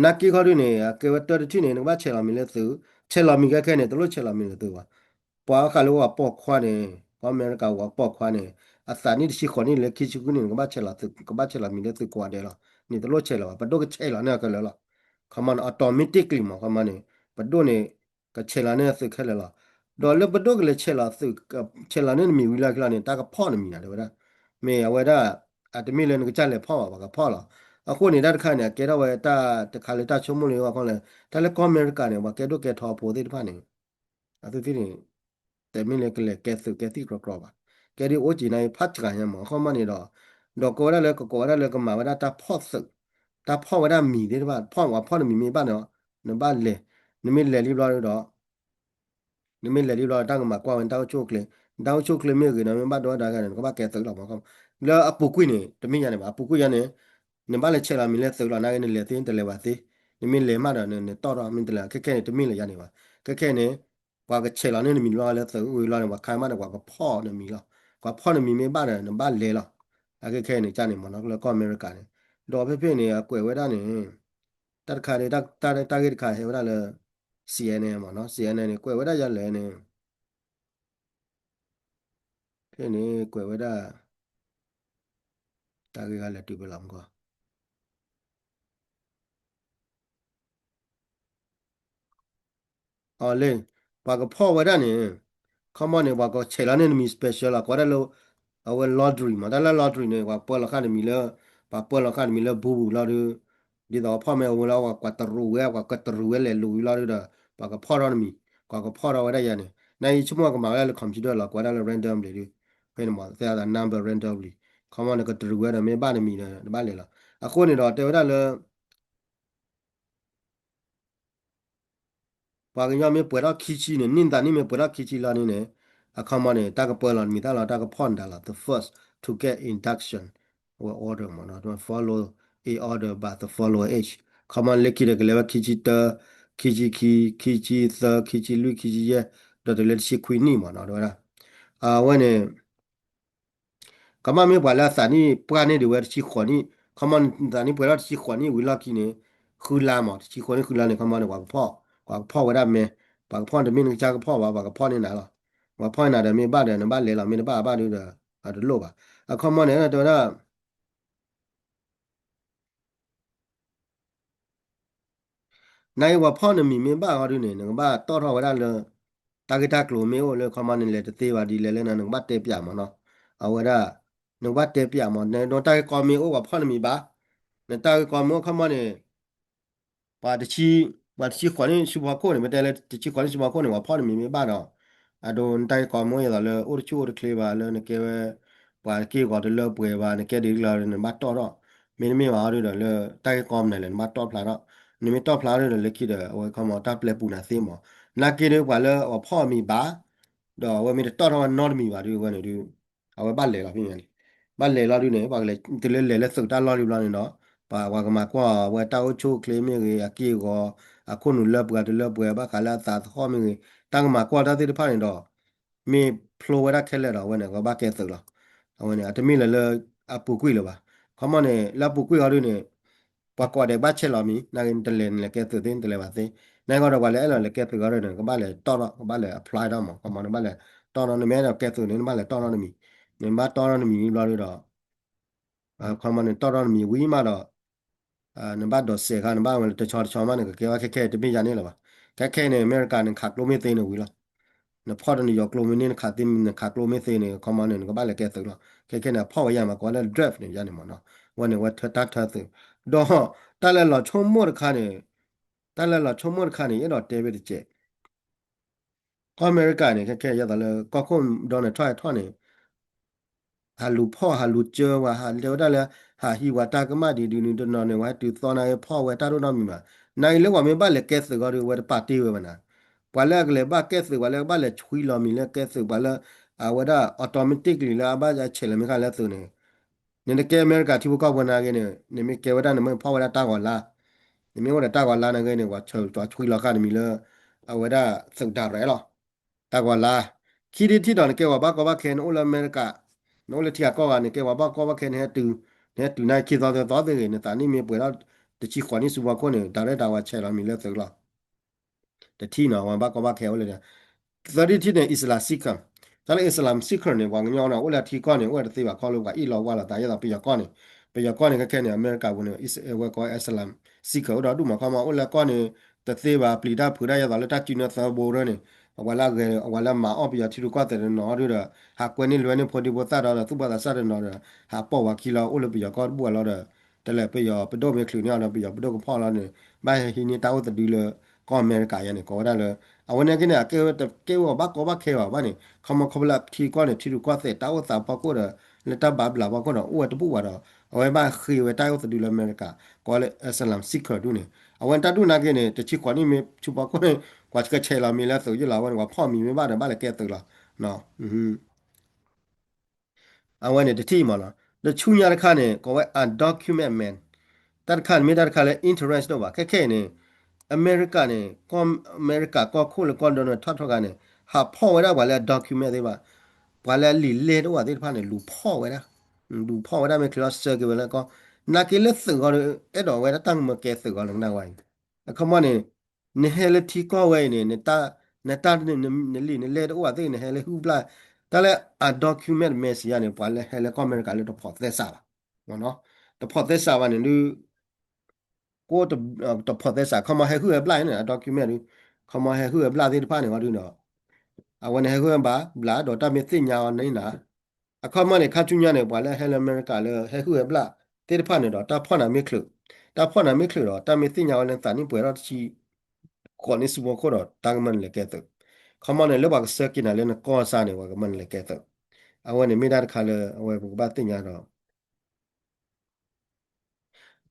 နာ်က့ခီဒုန့ၣ် အကဲဝဲတၢတထံၣ်န့ၣ် နကဘၣ်ဆဲးလီၤမံၤလၢသုး, ဆဲးလီၤမံၤခဲခဲန့ၣ် တလိၣ်ဆဲးလီၤမံၤလၢသုးဘၣ်. ပှၤအဃိလၢဝဲပိာ်ခွါန့ၣ် ကီၢ်အမဲရကၤဝဲပိာ်ခွါန့ၣ် အသးနံၣ်တဆံဃိးနံၣ်လၢခံဆံဃုနံၣ်န့ၣ် ကဘၣ်ဆဲးလီၤသုး ကဘၣ်ဆဲးလီၤမံၤလၢသုးကိးဂၤဒဲးလီၤ. န့ၣ်တလိၣ်ဆဲးလီၤဘၣ် ပဒိၣ်ကဆဲးလီၤန့ၢ်အီၤခဲလၢာ်လီၤ. ခီမီန့ၣ် automatically မ့ၢ် ခီမီန့ၣ် ပဒိၣ်န့ၣ် ကဆဲးလီၤန့ၢ်သုးခဲလၢာ်လီၤ. ဒီးလၢပဒိၣ်ကလဲၤဆဲးလီၤသုး ဆဲးလီၤန့ၢ်နမံၤဝံၤလီၢ်ခံလီၤန့ၣ် တၢ်ကဖီၣ်နမံၤနၤတဲဝဲဒၣ်, မ့ၢ်အဝဲဒၣ် အတမ့ၢ်လၢနကစၢ်လဲၤဖီၣ်ဘၣ် ပှၤကဖီၣ်လီၤ. အဃိန့ၣ် တၢ်တခါန့ၣ် အကဲထီၣ်ဝဲတၢ်တခါလၢတၢ်ဆိကမိၣ်လၢအဂီၢ်ခီလဲၣ်, တၢ်လၢကီၢ်အမဲရကၤန့ၣ် ပှၤကဲဒိၣ်ကဲထီဖိသ့ၣ်တဖၣ်န့ၣ် အသုသ့ၣ်န့ၣ် တမ့ၢ်လၢကလဲၤကဲသုးကဲသံၣ်ကြီကြီဘၣ်, ကဲဒ်အိၣ်က့ၤန့ၣ် ဖးစှၤညါမး အခီမီန့ၣ်ဒီး, ဒီးကိးဝဲဒၣ်လၢကကိးဝဲဒၣ်လၢကမၤဝဲဒၣ်တၢ်ဖီၣ်သုး, တၢ်ဖီၣ်ဝဲဒၣ်မံၤသ့ၣ်တဖၣ် ဖီၣ်ဝဲဖီၣ်နမံၤမ့ၢ်ဘၣ်န့ၣ် နဘၣ်လဲၤ, နမ့ၢ်လဲၤလံဘျီဒီး နမ့ၢ်လဲၤလံဘျီ တၢ်ကမၤကွၢ်ဝဲနတၢ်အိၣ်ဆူၣ်အိၣ်ချ့, နတၢ်အိၣ်ဆူၣ်အိၣ်ချ့မ့ၢ်ဂ့ၤဒီး မ့ၢ်ဘၣ်ဒိဝဲဒၣ်ဂၤန့ၣ် နကဘၣ်ကဲသုးလီၤမး, လၢအပူၤကွံာ်န့ၣ် တမ့ၢ်ယၤန့ၣ်ဘၣ် အပူၤကွံာ်ယၤန့ၣ် နဘၣ်လဲၤဆဲးလီၤမံၤလၢသုးလီၤ နာ်က့နလဲၤသ့ တလဲၤဘၣ်သ့, နမ့ၢ်လဲၤမးဒီး နတီၣ်ထီၣ် မ့ၢ်တလဲၤ ခဲခဲန့ၣ် တမ့ၢ်လၢယၤန့ၣ်ဘၣ်, ခဲခဲန့ၣ် ပှၤကဆဲးလီၤန့ၢ်နမံၤလီၤလၢသုးဝံၤလီၤန့ၣ် ပှၤခါမးဒီး ပှၤကဖီၣ်နမံၤလီၤ, ပှၤဖီၣ်နမံၤမ့ၢ်ဘၣ်ဒီး နဘၣ်လဲၤလီၤ, အခဲခဲန့ၣ် ကန့ၣ်မ့ၢ်နီၤ လၢကီၢ်အမဲရကၤန့ၣ်, ဒီးဖဲဖဲန့ၣ် အကွဲးဝဲဒၣ်န့ၣ် တၢ်တခါန့ၣ် တၢ်ဂ့ၢ်တခါဟဲဝဲဒၣ်လၢ စီအ့ၣ်အ့ၣ်မ့ၢ်နီၤ စီအ့ၣ်အ့ၣ်န့ၣ် ကွဲးဝဲဒၣ်ယၤလဲၣ်န့ၣ် ဖဲန့ၣ် ကွဲးဝဲဒၣ် တၢ်ဂ့ၢ်ဂၤလဲၤတုၤဖဲလီၤမူကီၢ် အီၤလၢ ပှၤကဖီၣ်ဝဲဒၣ်န့ၣ် ခီမီန့ၣ် ပှၤကဆဲးလီၤန့ၢ်နမံၤ special လီၤ ကိးဝဲဒၣ်လၢ အဝဲ lottery မး တၢ်လၢ lottery န့ၣ် ပှၤပၢလီၤဃာ်နမံၤလၢ ပှၤပၢလီၤဃာ်နမံၤလၢ ဘိပူၤလီၤဒီး ဒ်သိးဖီၣ်မ့ၢ်အဝဲလီၤ ပှၤကွၢ်တရူးဝဲ ပှၤကွၢ်တရူးဝဲလဲၤလူၤဝံၤလီၤဒီး ပှၤကဖီၣ်ထီၣ်နမံၤ ပှၤကဖီၣ်ထီၣ်ဝဲဒၣ်ယၤန့ၣ် နာ်အံၤဆိကမိၣ်ကမၤဝဲဒၣ်လၢ computer လီၤ ကိးဝဲဒၣ်လၢ randomly ဒီး ဖဲန့ၣ်မး သဲအသး number randomly ခီမီန့ၣ် ကတရူးဝဲဒီးမ့ၢ်ဘၣ်နမံၤဒီး တဘၣ်လဲၤလီၤ အဃိန့ၣ်ဒီးတဲဝဲဒၣ်လၢ ပှၤကညီမ့ၢ်ပှဲၤထီၣ်ခံဆံန့ၣ် နံၣ်သးနံၣ်မ့ၢ်ပှဲၤထီၣ်ခံဆံလီၤန့ၣ်န့ၣ် အခီမီန့ၣ် တၢ်ကပၢလီၤနမံၤသၣ်လီၤ တၢ်ကဖီၣ်နတၢ်လီၤ the first to get induction အဝဲ order မ့ၢ်နီၤ follow in order by the follower age ခီမီလၢခံဒီးကလဲၤဝဲခံဆံတၢ ခံဆံခံ ခံဆံသၢ ခံဆံလွံၢ် ခံဆံယဲၢ် ဒီးတုၤလၢတဆံခွံနံၣ်မ့ၢ်နီၤ တဲဝဲဒၣ် အဝဲန့ၣ် ကမၣ်မ့ၢ်ပှၤလၢအသးနံၣ်ပှၢ်န့ၢ်ဒံးဝဲတဆံဃိးနံၣ် ခီမီသးနံၣ်ပှဲၤထီၣ်တဆံဃိးနံၣ်ဝံၤလီၢ်ခံန့ၣ် ဃုလါမး တဆံဃိးနံၣ်ဃုလါန့ၣ် ခီမီန့ၣ် ပှၤကဖီၣ် ပှၤကဖီၣ်ဝဲဒၣ်မ့ၢ် ပှၤကဖီၣ်တမ့ၢ်နကစၢ်ကဖီၣ်ဘၣ် ပှၤကဖီၣ်န့ၢ်နၤလီၤ ပှၤဖီၣ်န့ၢ်နၤဒီးမ့ၢ်ဘၣ်ဒီး နဘၣ်လဲၤလီၤ မ့ၢ်တဘၣ်ဘၣ်ဒီး အတလိၣ်ဘၣ် အခီမီန့ၣ် တဲဝဲဒၣ် နာ်အံၤပှၤဖီၣ်နမံၤမ့ၢ်ဘၣ်ဟီဒုန့ၣ် နကဘၣ်တီၣ်ထီၣ်ဝဲဒၣ်လၢ တၢ်ဂ့ၢ်တၢ်ကျိၤမ့ၢ်အိၣ်လၢခီမီန့ၣ် လဲၤတသ့ဘၣ်ဒ်လဲၣ်လၢနၤ နကဘၣ်တဲပျးမးနီၤ အဝဲဒၣ် နကဘၣ်တဲပျးမး နတၢ်ဂ့ၢ်ကီမ့ၢ်အိၣ်ပှၤဖီၣ်နမံၤဘၣ် နတၢ်ဂ့ၢ်ကီမ့ၢ်အိၣ်ခီမီန့ၣ် ပှၤတဆံ ပှၤတဆံဃိးနံၣ်ဆူဖီခိၣ်န့ၣ် မ့ၢ်တဲလၢတဆံဃိးနံၣ်ဆူဖီခိၣ်န့ၣ် ပှၤဖီၣ်နမံၤမ့ၢ်ဘၣ်ဒီး အဒိ နတၢ်ဂ့ၢ်ကီမ့ၢ်အိၣ်ဒ်သိးလၢအိၣ်တဆူၣ်အိၣ်တချ့ဘၣ်လၢနကဲဝဲ ပှၤက့ၢ်ဂီၤတလၢပှဲၤဘၣ် နကဲဒ်လီၤ နဘၣ်တီၣ်ထီၣ် မ့တမ့ၢ်ဘၣ်ဟီဒုဒီးလၢတၢ်ဂ့ၢ်ကီမနုၤလဲၣ် နဘၣ်တီၣ်ဖျါထီၣ် နမ့ၢ်တီၣ်ဖျါထီၣ်ဒီးလၢခံဒီး အဝဲခီမီတၢ်ပျဲပူၤနၤသ့မး နာ်က့ဒီးပှၤလၢအဖီၣ်အမံၤဘၣ် ဒီးအဝဲမ့ၢ်တတီၢ်ထီၣ်ဝဲနီတမံၤဘၣ်ဒုး အဝဲန့ၣ်ဒုး အဝဲဘၣ်လဲၤလီၤဖဲန့ၣ်န့ၣ်, ဘၣ်လဲၤလီၤဒုးန့ၣ် ပှၤကလဲၤ တုၤလၢလဲၤလၢသုးတၢ်လီၢ်ဒုးဘျီန့ၣ်ဒီး ပှၤ ပှၤကမၤကွၢ်အဝဲတၢ်အိၣ်ဆူၣ်အိၣ်ချ့မ့ၢ်ဂ့ၤ အက့ၢ်အဂီၤ အခိၣ်နူာ်လၢပှဲၤတလၢပှဲၤ ဘၣ်ဃးလၢအသးသဟီၣ်မ့ၢ်ဂ့ၤ တၢ်ကမၤကွၢ်တၢ်သ့ၣ်တဖၣ်န့ၣ်ဒီး မ့ၢ်ဖျိဝဲဒၣ်ခဲလၢာ်ဒီး အဝဲန့ၣ် ကဘၣ်ကဲသုးလီၤ. အဝဲန့ၣ် အတမ့ၢ်လၢၤလၢ အပူၤကွံာ်လၢၤဘၣ်. ခီမီန့ၣ် လၢအပူၤကွံာ်အီၤဒုးန့ၣ် ပှၤကိးဂၤဒဲးကဘၣ်ဆဲးလီၤမံၤ နာ်က့ နတလဲၤနလဲၤကဲသုးသ့ နတလဲၤဘၣ်သ့. နာ်က့ဒီး ပှၤလၢအဲၣ်လီၤလဲၤကဲသုးအီၤဒုးန့ၣ် ကဘၣ်လဲၤတီၣ်ထီၣ် ကဘၣ်လဲၤ apply ထီၣ်မး ခီမီ နဘၣ်လဲၤတီၣ်ထီၣ် နမ့ၢ်အဲၣ်ဒိးကဲသုးန့ၣ် နဘၣ်လဲၤတီၣ်ထီၣ်နမံၤ, နဘၣ်တီၣ်ထီၣ်နမံၤဝံၤဘျီဒုးဒီး ခီမီန့ၣ် တီၣ်ထီၣ်နမံၤဝံၤမးဒီး နဘၣ်ဒိးစဲးခါ နဘၣ်ဝဲလၢတဆီတဆီမးန့ၣ် ကကဲဝဲခဲခဲတမ့ၢ်ယါန့ၣ်လၢၤဘၣ်. ခဲခဲန့ၣ် အမဲရကၤန့ၣ် နခးကျိမ့ၢ်သ့န့ၣ်ဝံၤလီၤ. နဖီၣ်ဒီးနယီၤကျိမ့ၢ်န့ၣ် နခးသ့ နခးကျိမ့ၢ်သ့န့ၣ် ခီမီန့ၣ် နကဘၣ်လဲၤကဲသုးလီၤ. ခဲခဲန့ၣ် အဖီၣ်ဝဲယါမး ကိးဝဲလၢ draft န့ၣ် ယါန့ၣ်မးနီၤ. အဝဲန့ၣ် အဝဲထၢတၢ်ထၢသုး ဒီး တၢ်လၢလီၤဆိကမိၣ်တခါန့ၣ် တၢ်လၢလီၤဆိကမိၣ်တခါန့ၣ် ယအဲၣ်ဒိးတဲဝဲတစဲး ကီၢ်အမဲရကၤန့ၣ် ခဲခဲယဲသိးလၢ ကီၢ်ခိၣ် Donald Trump ဟဲထီၣ်န့ၣ် ဟးလူၤဖီၣ် ဟးလူၤစၢဝဲ ဟးတဲဝဲဒၣ်လၢ ဟးဟံးဝဲတၢ်ကမၣ်ဒ်ဒ်နုၤတနီၤန့ၣ် ဝဲဟဲတုၤသီနာ်က့ ဖီၣ်ဝဲတၢ်ဒိၣ်နီတမံၤဘၣ်. နာ်က့လၢပှၤမ့ၢ်ဘၣ်လဲၤကဲသုးအီၤဒီး ဝဲတပာ်တ့ၢ်ဝဲဘၣ်နၤ. ပှၤလၢအကလဲၤဘၣ်ကဲသုး ပှၤလၢကဘၣ်လဲၤဆွံလီၤမံၤလၢကဲသုး ပှၤလၢ အဝဲဒၣ် automatically လၢအဘၣ်ယဆဲးလီၤမံၤခါလၢသုးန့ၣ် နတကဲအမဲရကၤထံဖိကီၢ်ဖိနာ်က့န့ၣ် နမ့ၢ်ကဲဝဲဒၣ် နမ့ၢ်ဖီၣ်ဝဲဒၣ်တၢ်ဂီၤလါ, နမ့ၢ်အိၣ်ဒီးတၢ်ဂီၤလါနာ်က့န့ၣ် ပှၤဆဲး ပှၤဆွံလီၤဃာ်နမံၤလၢ အဝဲဒၣ်သုး direct လီၤ. တၢ်ဂီၤလါ, ခံထံၣ်တထံၣ်ဒီး နကဲပှၤဘၣ်ကီဘၣ်ခဲ နအိၣ်လၢအမဲရကၤ, နအိၣ်လၢထံဂၤကီၢ်ဂၤ နကဲပှၤဘၣ်ကီဘၣ်ခဲ နဟဲတုၤ, နဟဲတုၤနာ်က့ခံသီသၢသီသ့ဂ့ၤ နသးနံၣ်မ့ၢ်ပှဲၤထီၣ် တဆံဃိးနံၣ်ဆူဖီခိၣ်န့ၣ် direct တၢ်ဝဲဆဲးလီၤမံၤလၢသုးလီၤ. တထံၣ်နီၤ ပှၤဘၣ်ကီဘၣ်ခဲအိၣ်လၢ သၢထံၣ်တထံၣ်န့ၣ် Islam seeker, တၢ်လၢ Islam seeker န့ၣ် ပှၤကညီန့ၣ် အိၣ်လၢထံကီၢ်န့ၣ် အိၣ်ဝဲတသ့ဘၣ် ခီဖျိပှၤအ့ၣ်လိာ်ကွၢ်လိာ်သး ယဲသိးပယီၤကီၢ်န့ၣ်, ပယီၤကီၢ်န့ၣ် ခဲခဲန့ၣ် အမဲရကၤပူၤန့ၣ် ဝဲကိး Islam seeker အိၣ်ဒီးဒူၣ်မး ခီမီ အိၣ်လၢကီၢ်န့ၣ် တသ့ဘၣ် ပျံၤတၢ်ဖုးတၢ် ယဲသိးလၢတၢ်စုနၢသၢဘိရၢန့ၣ် အဝဲလၢအဂဲၤ အဝဲလၢမၤအီၣ်ပယီၤထံရူၢ်ကီၢ်သဲးတနီၤဒုဒီး ဟးကွဲန့ၢ်လွဲန့ၢ်ဖိဒံဖိသၣ်ဒီး သူၣ်ဘီၣ်သးစၢ်တနီၤဒီး ဟးပိာ်ဝဲခံလီၤ အိၣ်လၢပယီၤကီၢ်တဘူၣ်အလီၢ်ဒီး တလဲၤပယီၤပဒိၣ်မ့ၢ်ချုးန့ၢ်အီၤဒီး ပယီၤပဒိၣ်ကဖီၣ်လီၤန့ၣ် ဘၣ်ဟဲဟံးန့ၢ်တၢ်အိၣ်သဒုလၢ ကီၢ်အမဲရကၤယါန့ၣ် ကိးဝဲဒၣ်လၢ အဝဲန့ၣ်က့န့ၣ် အကဲဝဲတကဲဝဲဘၣ်ကီဘၣ်ခဲဘၣ်ဘၣ်န့ၣ် ခီမီခီဖျိလၢထံကီၢ်န့ၣ် ထံရူၢ်ကီၢ်သဲးတၢ်အိၣ်သးဖီခိၣ်ဒီး လၢတၢ်ဘၣ်ဘျးဖီခိၣ်ဒီး အိၣ်ဝဲတဘူၣ်ဘၣ်ဒီး အဝဲဘၣ်ဃ့ဝဲတၢ်အိၣ်သဒုလၢအမဲရကၤ ကိးလၢ Islam seeker ဒူၣ်န့ၣ် အဝဲတၢ်ဒူၣ်နာ်က့န့ၣ် တဆံဃိးနံၣ်မ့ၢ်ဆူဖီခိၣ်န့ၣ် ပှၤကဆဲးလီၤမံၤလၢသုးယ့ၢ်လီၤ အဝဲန့ၣ် ပှၤဖီၣ်မံၤမ့ၢ်ဘၣ်ဒီး ဘၣ်လဲၤကဲသုးလီၤ အဝဲန့ၣ်တထံၣ်မးနီၤ တဆူညါတခါန့ၣ် ကိးဝဲ undocumented man တၢ်တခါန့ၣ်မ့ၢ်တၢ်တခါလၢ interest ဒိၣ်ဘၣ် ခဲခဲအံၤန့ၣ် အမဲရကၤန့ၣ် ကီၢ်အမဲရကၤကီၢ်ခိၣ်လၢကီၢ် Donald Trump ထီၣ်ခါန့ၣ် ဟးဖီၣ်ဝဲဒၣ်ပှၤလၢ undocumented သ့ၣ်တဖၣ် ပှၤလၢအလံာ်လဲၢ်တအိၣ်ဘၣ်သ့ၣ်တဖၣ်န့ၣ် လူၤဖီၣ်ဝဲဒၣ် လူၤဖီၣ်ဝဲဒၣ်မ့ၢ်ချ့လီၤ ဆှၢက့ၤဝဲလၢကီၢ် နာ်က့လၢသုးဂီၢ်ဒီး အဲၣ်ဒိးဝဲဒၣ်တၢ်မၢကဲသုးဂီၢ်လၢကနၣ်ဝဲအံၤ အခီမီန့ၣ် နဟဲလၢထံကီၢ်ဝဲအံၤန့ၣ် နတၢ် နတၢ် နလံာ်နလဲၢ်တအိၣ်ဘၣ်သ့ၣ် နဟဲလၢဟုၣ်ဘျၣ် တၢ်လၢ undocumented မ့ၢ်စံးယါန့ၣ် ပှၤလၢဟဲလၢကီၢ်အမဲရကၤလၢတဖိးသဲစးဘၣ် တဖိးသဲစးဘၣ်န့ၣ်ဒုး ကိး တဖိးသဲစး ခီမီဟဲဟုၣ်ဟဲဘျၣ်န့ၣ် undocumented ဒုး ခီမီဟဲဟုၣ်ဟဲဘျၣ်သ့ၣ်တဖၣ်န့ၣ်ဝဲဒုးဒီး အဝဲန့ၣ်ဟဲဟုၣ်ဟဲဘျၣ် ဘျၣ်ဒီးတၢ်မ့ၢ်သ့ၣ်ညါအီၤန့ၣ်နၤ အခီမီန့ၣ် ခါဆူညါန့ၣ် ပှၤလၢဟဲလၢအမဲရကၤလၢဟဲဟုၣ်ဟဲဘျၣ်သ့ၣ်တဖၣ်န့ၣ်ဒီး တၢ်ဖီၣ်နၤမ့ၢ်ချုး တၢ်ဖီၣ်နၤမ့ၢ်ချုးဒီး တၢ်မ့ၢ်သ့ၣ်ညါဝဲလၢနသးနံၣ်ပှဲၤထီၣ်တဆံ ဃိးနံၣ်ဆူဖီခိၣ်ဒီး တၢ်ကမၢနလဲၤကဲသုး ခီမီန့ၣ် လၢပှၤကဆှၢက့ၤနၤလၢနကီၢ်စၢ်န့ၣ် ပှၤကမၢနလဲၤကဲသုး အဝဲန့ၣ်မ့ၢ်တၢ်တခါလၢ အဝဲပကဘၣ်သ့ၣ်ညါဒီး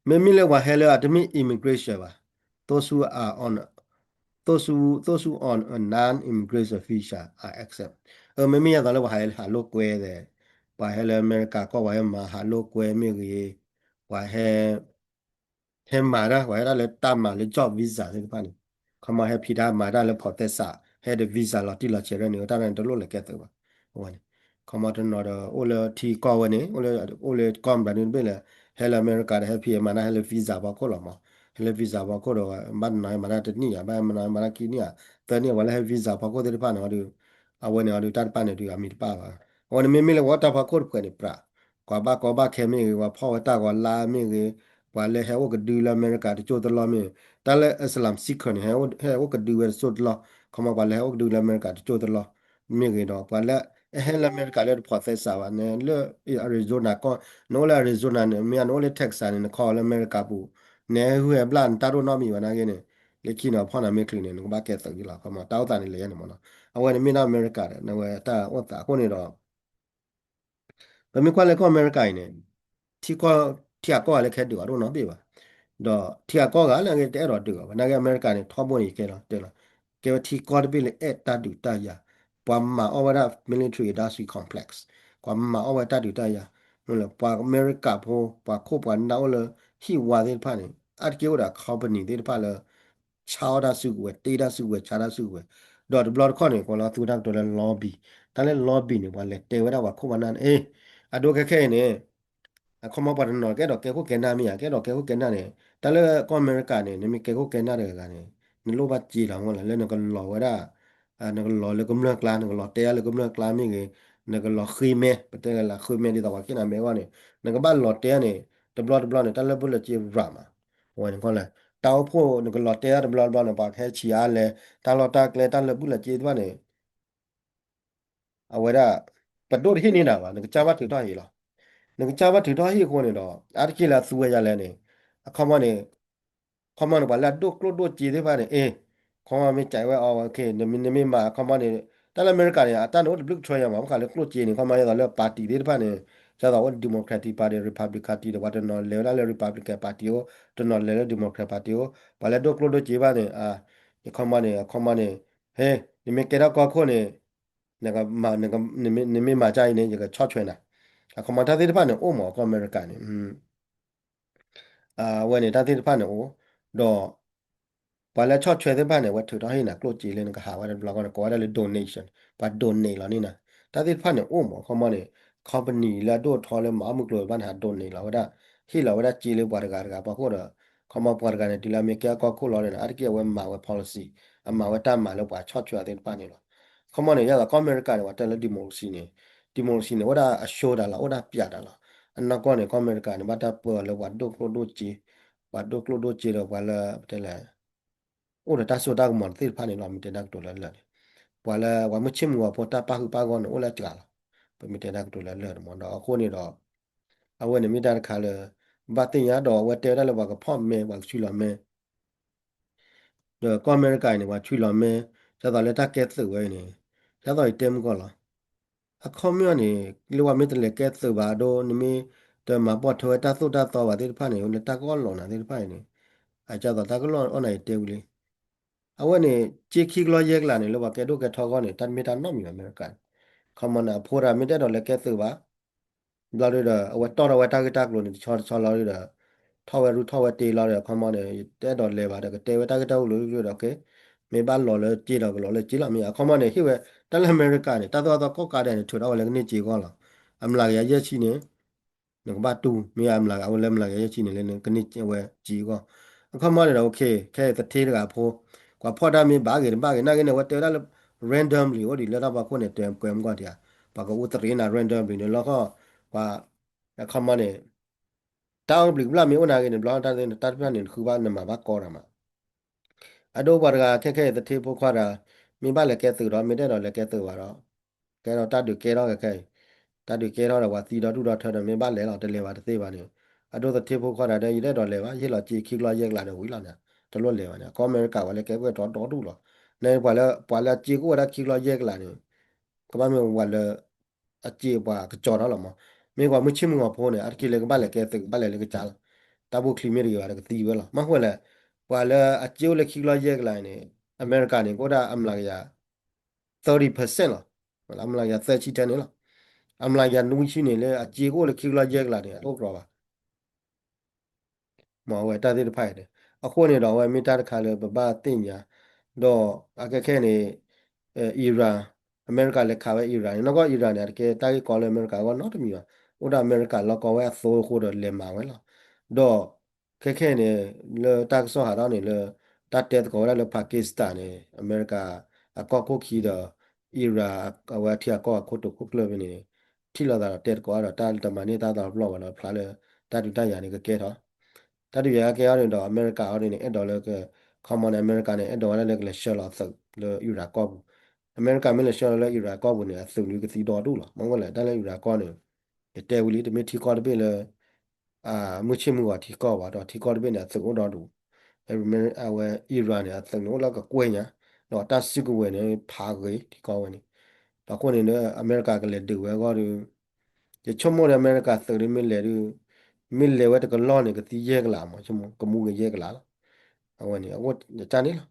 မ့မ့ၢ်လၢပှၤဟဲလၢအတမ့ၢ် immigration ဘၣ် those who are on those who those who on a non-immigration visa are exempt အမ့မ့ၢ်ယဲသိးလၢပှၤဟဲဟးလိာ်ကွဲသဲး ပှၤဟဲလၢအမဲရကၤကီၢ် ပှၤဟဲမၤဟးလိာ်ကွဲမ့ၢ်ဂ့ၤ ပှၤဟဲ ဟဲမၤတၢ် ပှၤဟဲဒၣ်လၢတၢ်မၤလၢ job visa သ့ၣ်တဖၣ်န့ၣ် ခီမီဟဲဖံးတၢ်မၤတၢ်လၢဖိးသဲစး ဟဲဒီး visa လီၤတံၢ်လီၤဆဲးရဲၣ်န့ၣ် တၢ်န့ၣ်တလိၣ်လဲၤကဲသုးဘၣ် အဝဲန့ၣ် ခီမီတနီၤဒီး အိၣ်လၢထံကီၢ်ဝဲန့ၣ် အိၣ်လၢ အိၣ်လၢကီၢ်မတၤဒုတဘ့ၣ်လဲၣ် ဟဲလၢအမဲရကၤဒီး ဟဲဖံးဟဲမၤတၢ်ဟဲလၢ visa ဖီခိၣ်လီၤမး ဟဲလၢ visa ဖီခိၣ်ဒီး ဘၣ်တနီၤဟဲမၤတၢ်တနံၣ်ဧါ ဘၣ်တနီၤဟဲမၤတၢ်ခံနံၣ်ဧါ သၢနံၣ် ပှၤလၢဟဲ visa ဖီခိၣ်သ့ၣ်တဖၣ်န့ၣ်ဒီး အဝဲန့ၣ်ဒီး တၢ်တဖၣ်န့ၣ်ဒီး အမံၤတဖၣ်ဘၣ် အဝဲန့ၣ်မ့မ့ၢ်လၢပှၤတၢ်ဖီခိၣ်တဖုန့ၣ် ပြး ပှၤဘၣ်ကီဘၣ်ခဲမ့ၢ်ဂ့ၤ ပှၤဖီၣ်ဝဲတၢ်ဂီၤလါမ့ၢ်ဂ့ၤ ပှၤလၢဟဲအိၣ်ကဒုလၢအမဲရကၤတစိၢ်တလီၢ်မ့ၢ်ဂ့ၤ တၢ်လၢ asylum seeker န့ၣ် ဟဲအိၣ်ကဒုဝဲတစိၢ်တလီၢ် ခီမီပှၤလၢဟဲအိၣ်ကဒုလၢအမဲရကၤတစိၢ်တလီၢ် မ့ၢ်ဂ့ၤဒီး ပှၤလၢအဟဲလၢအမဲရကၤလၢတဖိးသဲစးဘၣ် နလၢ Arizona ကီၢ် နအိၣ်လၢ Arizona န့ၣ် မ့ၢ်နအိၣ်လၢ Texas န့ၣ် နခီလၢအမဲရကၤပူၤ နဟဲဟုၣ်ဟဲဘျၣ် နတၢ်ဒိၣ်နီၣ်မံၤဘၣ်နာ်က့န့ၣ် လၢခံန့ၣ် ဖီၣ်နၤမ့ၢ်ချုးန့ၣ် နကဘၣ်ကဲသုးလီၤ ခီမီ တၢ်အိၣ်သးန့ၣ်လဲၤယါန့ၣ်မးနီၤ အဝဲန့ၣ်မ့ၢ်ဒၣ်အမဲရကၤဒီး နဝဲတၢ်အိၣ်သးအဃိန့ၣ်ဒီး ပမ့ၢ်ကွၢ်လၢကီၢ်အမဲရကၤအံၤန့ၣ် ထံကီၢ် ထံဂၤကီၢ်ဂၤလၢကဟဲဒုးအီၤတအိၣ်နီတဘ့ၣ်ဘၣ်, ဒီးထံဂၤကီၢ်ဂၤလၢအဂ့ၤတအဲၣ်ဒိးဒုးအီၤဘၣ်, နာ်က့အမဲရကၤန့ၣ် ထီဘိန့ၣ်ယကဲလီၤတဲလီၤ, ကဲဝဲထံကီၢ်တဘ့ၣ်လၢအဲၣ်တၢ်ဒုးတၢ်ယၤ, ပ ပှၤမၤအီၣ်ဝဲဒၣ် military industrial complex, ပှၤမၤအီၣ်ဝဲတၢ်ဒုးတၢ်ယၤ, မ့ၢ်လၢပှၤအမဲရကၤဖိ ပှၤခိၣ်ပှၤနၢ်အိၣ်လၢဟံၣ်ဝါသ့ၣ်တဖၣ်န့ၣ် အါတက့ၢ်အိၣ်ဒီး company သ့ၣ်တဖၣ်လၢ ဆါအီၣ်တၢ်စုကဝဲၤ တ့တၢ်စုကဝဲၤ ဆါတၢ်စုကဝဲၤ, ဒီးတဘျီတခီၣ်န့ၣ် ပှၤလၢသူဝဲဒၣ်ကတိၤလၢ lobby, တၢ်လၢ lobby န့ၣ် ပှၤလဲၤတဲဝဲဒၣ်ပှၤခိၣ်ပှၤနၢ်န့ၣ် အ့ အဒိခဲခဲအံၤန့ၣ် အခီမီပှၤတနီၤကအဲၣ်ဒိးကဲခိၣ်ကဲနၢ်မ့ၢ်ဧါ, ကအဲၣ်ဒိးကဲခိၣ်ကဲနၢ်န့ၣ် တၢ်လၢကီၢ်အမဲရကၤန့ၣ် နမ့ၢ်ကဲခိၣ်ကဲနၢ်တဂၤဂၤန့ၣ် နလိၣ်ဘၣ်စ့လီၤမ့ၢ်လီၤ လၢနကလီၤဝဲဒၣ် နကလီၤလၢကမျၢၢ်ကျါ နကလီၤတဲအါလၢကမျၢၢ်ကျါမ့ၢ်ဂ့ၤ, နကလီၤဃ့မဲ ပတဲလၢဃ့မဲဒ်သိးပှၤက့ၣ်နၤမဲအဂီၢ်န့ၣ် နကဘၣ်လီၤတဲန့ၣ် တဘျီတဘျီန့ၣ် တၢ်လၢဘူၣ်လၢစ့ရၤမး, အဝဲန့ၣ်ခီလၢ တၢ်အိၣ်ဖှိၣ်နကလီၤတဲတၢ်တဘျီတဘျီန့ၣ် ပှၤကဟဲဆံးအါလဲၣ် တၢ်လီၢ်တၢ်ကျဲတၢ်လၢဘူၣ်လၢစ့တဖၣ်န့ၣ် အဝဲဒၣ် ပဒိၣ်တဟ့ၣ်န့ၢ်နၤဘၣ် နကစၢ်ဘၣ်ထုးထီၣ်ဟ့ၣ်လီၤ. နကစၢ်ဘၣ်ထုးထီၣ်ဟ့ၣ်အဃိန့ၣ်ဒီး အါတက့ၢ်လၢအသူဝဲယၤလဲၣ်န့ၣ် အခီမီန့ၣ် အခီမီန့ၣ် ပှၤလၢအဒိၣ်ကျိၣ်ဒိၣ်စ့သ့ၣ်တဖၣ်န့ၣ် အ့ ခီမီမ့ၢ်ကးဝဲအီၤ နမ့ၢ်မၤအခီမီန့ၣ် တၢ်လၢအမဲရကၤန့ၣ် အတၢ်န့ၣ်အိၣ်တဘျုးကထြၢယၤမး မ့ၢ်ဃးလၢကျိၣ်စ့န့ၣ် ခီမီဒ်သိးလၢ party သ့ၣ်တဖၣ်န့ၣ် ဒ်သိးအိၣ် Democratic Party Republican Party ဒီးပှၤတနီၤလဲၤဝဲဒၣ်လၢ Republican Party အိၣ် တနီၤလဲၤလၢ Democrat Party အိၣ် ပှၤလၢဒိၣ်ကျိၣ်ဒိၣ်စ့ဘၣ်န့ၣ် အခီမီန့ၣ် အခီမီန့ၣ် ဟဲ နမ့ၢ်ကဲထီၣ်ကီၢ်ခိၣ်န့ၣ် နမ့ၢ်မၤကါအံၤန့ၣ် ယကဆီၣ်ထွဲနၤ, အခီမီတၢ်သ့ၣ်တဖၣ်န့ၣ်အိၣ်မး ကီၢ်အမဲရကၤန့ၣ် အဝဲန့ၣ်တၢ်သ့ၣ်တဖၣ်န့ၣ်အိၣ်, ဒီး ပှၤလၢဆီၣ်ထွဲသ့ၣ်တဖၣ်န့ၣ် အဝဲထုးထီၣ်ဟ့ၣ်နၤကျိၣ်စ့လၢနကဟးဝဲတဘျီဃီန့ၣ် ကိးဝဲဒၣ်လၢ donation ပှၤ donate လီၤန့ၢ်နၤ, တၢ်သ့ၣ်တဖၣ်န့ၣ်အိၣ်မး အခီမီန့ၣ် company လၢအဒိၣ်ထီလၢမၤအီၣ်မုၢ်ကျိၤတဖၣ်န့ၣ် ဟး donate လီၤဝဲဒၣ် ဟ့ၣ်လီၤဝဲဒၣ်စ့လၢပှၤတဂၤတဂၤပှၤခိၣ်ဒီး အခီမီပှၤတဂၤန့ၣ် တုၤလၢအမ့ၢ်ကဲအကီၢ်ခိၣ်လီၤန့ၣ် အါတက့ၢ်အဝဲမၤဝဲ policy အမၤဝဲတၢ်မၤလၢပှၤဆီၣ်ထွဲအီၤသ့ၣ်တဖၣ်န့ၣ်လီၤ. အခီမီန့ၣ် ယသးကီၢ်အမဲရကၤန့ၣ် ပှၤတဲလၢ democracy န့ၣ် democracy န့ၣ် အိၣ်ဒၣ်အ show တၢ်လီၤ အိၣ်ဒၣ်ပျးတၢ်လီၤ, အနီၢ်ကီၢ်န့ၣ် ကီၢ်အမဲရကၤန့ၣ် ဘၣ်တၢ်ပၢအီၤလၢပှၤဒိၣ်ကျိၣ်ဒိၣ်စ့, ပှၤဒိၣ်ကျိၣ်ဒိၣ်စ့ဒီးပှၤလၢ ပတဲလဲၣ် အိၣ်ဒီးတၢ်စိတၢ်ကမီၤသ့ၣ်တဖၣ်န့ၣ်လီၤ မ့ၢ်တဲတၢ်ကတိၤလၢလၢာ်န့ၣ်, ပှၤလၢပှၤမုၢ်ဆ့ၣ်မုၢ်ဂီၤဖိတၢ်ပာ်ဃုာ်ပာ်ဂီၢ်န့ၣ် အိၣ်လၢအစှၤလီၤ, ပမ့ၢ်တဲတၢ်ကတိၤလၢလၢာ်န့ၣ်မး ဒီးအဃိန့ၣ်ဒီး အဝဲန့ၣ်မ့ၢ်တၢ်တခါလၢ ဘၣ်သ့ၣ်ညါဒီးအဝဲတဲဝဲဒၣ်လၢပှၤကဖီၣ်မဲ ပှၤကဆူလီၤမဲ ဒီးကီၢ်အမဲရကၤအံၤန့ၣ် ပှၤဆူလီၤမဲ ဒ်သိးလၢတၢ်ကဲသုးဝဲအံၤန့ၣ် ဒ်သိးယတဲမုၢ်ကီၢ်လီၤ. အခီပညီန့ၣ် လၢပှၤမ့ၢ်တလဲၤကဲသုးဘၣ်အဒိ နမ့ၢ်တမၤပိာ်ထွဲဝဲတၢ်သိၣ်တၢ်သီဘၣ်သ့ၣ်တဖၣ်န့ၣ် လၢတၢ်ကအီၣ်လီၤနၤသ့ၣ်တဖၣ်အံၤန့ၣ် အကၢ်သိးတၢ်ကအီၣ်လီၤနၤယတဲဝံၤလံ. အဝဲန့ၣ် စ့ခံကလီၢ်ယဲၢ်ကလးန့ၣ် လၢပှၤကဲဒိၣ်ကဲထီအဂီၢ်န့ၣ် တၢ်တမ့ၢ်တၢ်နီတမံၤဘၣ် အမဲရကၤန့ၣ်, ခီမီန့ၣ် အဖိတဂၤမ့ၢ်တအဲၣ်ဒိးလဲၤကဲသုးဘၣ် ဘျီဒုဒီး အဝဲတီၢ်ထီၣ်ဝဲတၢ်ဂ့ၢ်တၢ်ကျိၤန့ၣ် တဆီတဆီလီၤဒုဒီး ထီၣ်ဝဲရူၢ်ထီၣ်ဝဲတ့လီၤဒီး ခီမီန့ၣ် တအဲၣ်ဒိးလဲၤဘၣ်ဒီး ကတဲဝဲတၢ်ဂ့ၢ်တၢ်ကျိၤလီၤဒုဒီး မ့ၢ်ဘၣ်လီၤလၢစ့ဒီးကလီၤလၢစ့လီၤမ့ၢ် အခီမီန့ၣ် ဟ့ၣ်ဝဲ တၢ်လၢအမဲရကၤန့ၣ် တၢ်သိၣ်တၢ်သီကိးကးဒဲးန့ၣ် ထုးထီၣ်ဝဲလၢကန့ၢ်စ့အဂီၢ်လီၤ. အမျးကယၤယဲၢ်ဆံန့ၣ် နကဘၣ်တူၢ် မ့ၢ်အမျးကယၤ အဝဲလၢအမျးကယၤယဲၢ်ဆံန့ၣ် လၢနကန့ၢ်ဝဲစ့အဂီၢ်, အခီမီန့ၣ်ဒီး ခဲအံၤသထ့တဂၤအဖိ ကွၢ်ဖီၣ်တၢ်မ့ၢ်ဘၣ်ဂ့ၤတဘၣ်ဂ့ၤ နာ်က့န့ၣ် အဝဲတဲဝဲဒၣ်လၢ randomly အိၣ်ဒံးလၢတၢ်ဖီခိၣ်န့ၣ် တဲကွဲမုၢ်ကီၢ်တယၤ ပှၤကအိၣ်သရ့နၤ randomly န့ၣ်လီၤခီ ပှၤ အခီမီန့ၣ် တၢ်အိၣ်ဘျံးဘျၣ်မ့ၢ်အိၣ်နာ်က့န့ၣ် ဘျီတၢ်သ့ၣ်န့ၣ် တၢ်တဖၣ်န့ၣ် နဃုဘၣ်နမၤဘၣ်ကီတၢ်မး အဒိပှၤတဂၤခဲခဲအံၤသထ့ဖိခွါတဂၤ မ့ၢ်ဘၣ်လဲၤကဲသုးဒီး မ့ၢ်တအဲၣ်ဒိးလဲၤကဲသုးဘၣ်ဒီး ကဲထီၣ်တၢ်ဒုးကဲထီၣ်ခဲခဲအံၤ တၢ်ဒုးကဲထီၣ်ဒီးပှၤသံဒီဒူၣ်ဒီထၢဒီး မ့ၢ်ဘၣ်လဲၤလီၤ တလဲၤဘၣ်တသ့ဘၣ်န့ၣ် အဒိသထ့ဖိခွါတဂၤဒီး ယတအဲၣ်ဒိးလဲၤဘၣ် ယဟ့ၣ်လီၤစ့ခံကလီၢ်ယဲၢ်ကလးဒီးဝံၤလီၤန့ၣ် တလိၣ်လဲၤဘၣ်န့ၣ် ကီၢ်အမဲရကၤပှၤလၢကဲပှဲၤထီၣ်ဒီဒူၣ်လီၤ နပှၤလၢပှၤလၢအစ့ကအိၣ်ဝဲဒၣ်ခံကလီၢ်ယဲၢ်ကလးန့ၣ် ကဘၣ်မ့ၢ်ပှၤလၢ အစ့ပှၤကစီၤထီၣ်လီၤမး မ့ၢ်ပှၤမုၢ်ဆ့ၣ်မုၢ်ဂီၤဖိန့ၣ် အါတက့ၢ်လၢကဘၣ်လဲၤကဲသုး ကဘၣ်လဲၤလၢကစၢ်လီၤ တၢ်ဘူၣ်ချံမ့ၢ်တဂ့ၤဘၣ်ဒီးကသံဝဲလီၤ မ့ၢ်ဃိလဲၣ် ပှၤလၢအစ့အိၣ်လၢခံကလီၢ်ယဲၢ်ကလးန့ၣ် အမဲရကၤန့ၣ် ကအိၣ်ဒၣ်အမျးကယၤ သၢဆံ percent လီၤ အမျးကယၤသၢဆံထဲန့ၣ်လီၤ အမျးကယၤနွံဆံန့ၣ် လၢအစ့ကအိၣ်လၢခံကလီၢ်ယဲၢ်ကလးန့ၣ် အတအိၣ်ကြီဘၣ် မ့ၢ်အဝဲတၢ်သ့ၣ်တဖၣ်အံၤန့ၣ် အဃိန့ၣ်ဒီး အဝဲမ့ၢ်တၢ်တခါလၢပဘၣ်သ့ၣ်ညါ ဒီးအခဲခဲန့ၣ် Iran အမဲရကၤလဲၤခးဝဲ Iran န့ၣ် နီၢ်ကီၢ် Iran န့ၣ် အတကဲတၢ်ဂ့ၢ်ကီလၢအမဲရကၤအဂီၢ်နီတမံၤဘၣ် အိၣ်ဒၣ်အမဲရကၤလီၢ်ကီဝဲအသိအဃိဒီးလဲၤမၤဝဲလီၤ ဒီးခဲခဲန့ၣ် လၢတၢ်ကစီၣ်ဟးထီၣ်န့ၣ်လၢ တၢ်တဲသကိးဝဲဒၣ်လၢ Pakistan န့ၣ် အမဲရကၤအကီၢ်ခိၣ်ခံဒီး Iran အဝဲအထံအကီၢ်အခိၣ်တိာ်ခိၣ်ကျၢၢ်ဖဲန့ၣ် ထံၣ်လိာ်သးဒီးတဲသကိးဒီး တၢ်တမၤန့ၢ်တၢ်သးတဖျၢၣ်ဘၣ်ဒီးဖျါလၢ တၢ်ဒုးတၢ်ယၤန့ၣ်ကကဲထီၣ် တၢ်ဒုးယၤကဲထီၣ်န့ၣ်ဒီး အမဲရကၤအီၤန့ၣ် အဲၣ်ဒိးလၢက ခီမီန့ၣ် အမဲရကၤန့ၣ် အဲၣ်ဒိးဝဲဒၣ်လၢကလဲၤဆှၢလီၤသုးလၢ Iran ကီၢ်ပူၤ အမဲရကၤမ့ၢ်လဲၤဆှၢလီၤလၢ Iran ကီၢ်ပူၤန့ၣ် အသုးန့ၣ်ကသံဒီဒူၣ်လီၤ မ့ၢ်ဝဲလဲၣ် တၢ်လၢ Iran ကီၢ်န့ၣ် ယတဲဝံၤလံ တမ့ၢ်ထံကီၢ်တဘ့ၣ်လၢ မုၢ်ဆ့ၣ်မုၢ်ဂီၤထံကီၢ်ဘၣ် ဒီးထံကီၢ်တဘ့ၣ်န့ၣ် အသုးအိၣ်ဒီဒူၣ် အဝဲ Iran န့ၣ် အသုးန့ၣ်အိၣ်လၢကကွဲၢ်ညါ ဒီးတၢ်စုကဝဲၤန့ၣ် ဖးဂ့ၤထံကီၢ်ဝဲန့ၣ် ဒီးအဃိန့ၣ်ဒီး အမဲရကၤကလဲၤဒုးဝဲအဂီၢ်ဒီး ယဆိကမိၣ်ဒီးအမဲရကၤသုးဒ် မ့ၢ်လဲၤဒုး မ့ၢ်လဲၤဝဲတကလီၢ်န့ၣ် ကသံယဲၢ်ကလးမး ဆိကမိၣ် ကမူကယဲၢ်ကလးလီၤ အဝဲန့ၣ် အဝဲတၢ်န့ၣ်လီၤ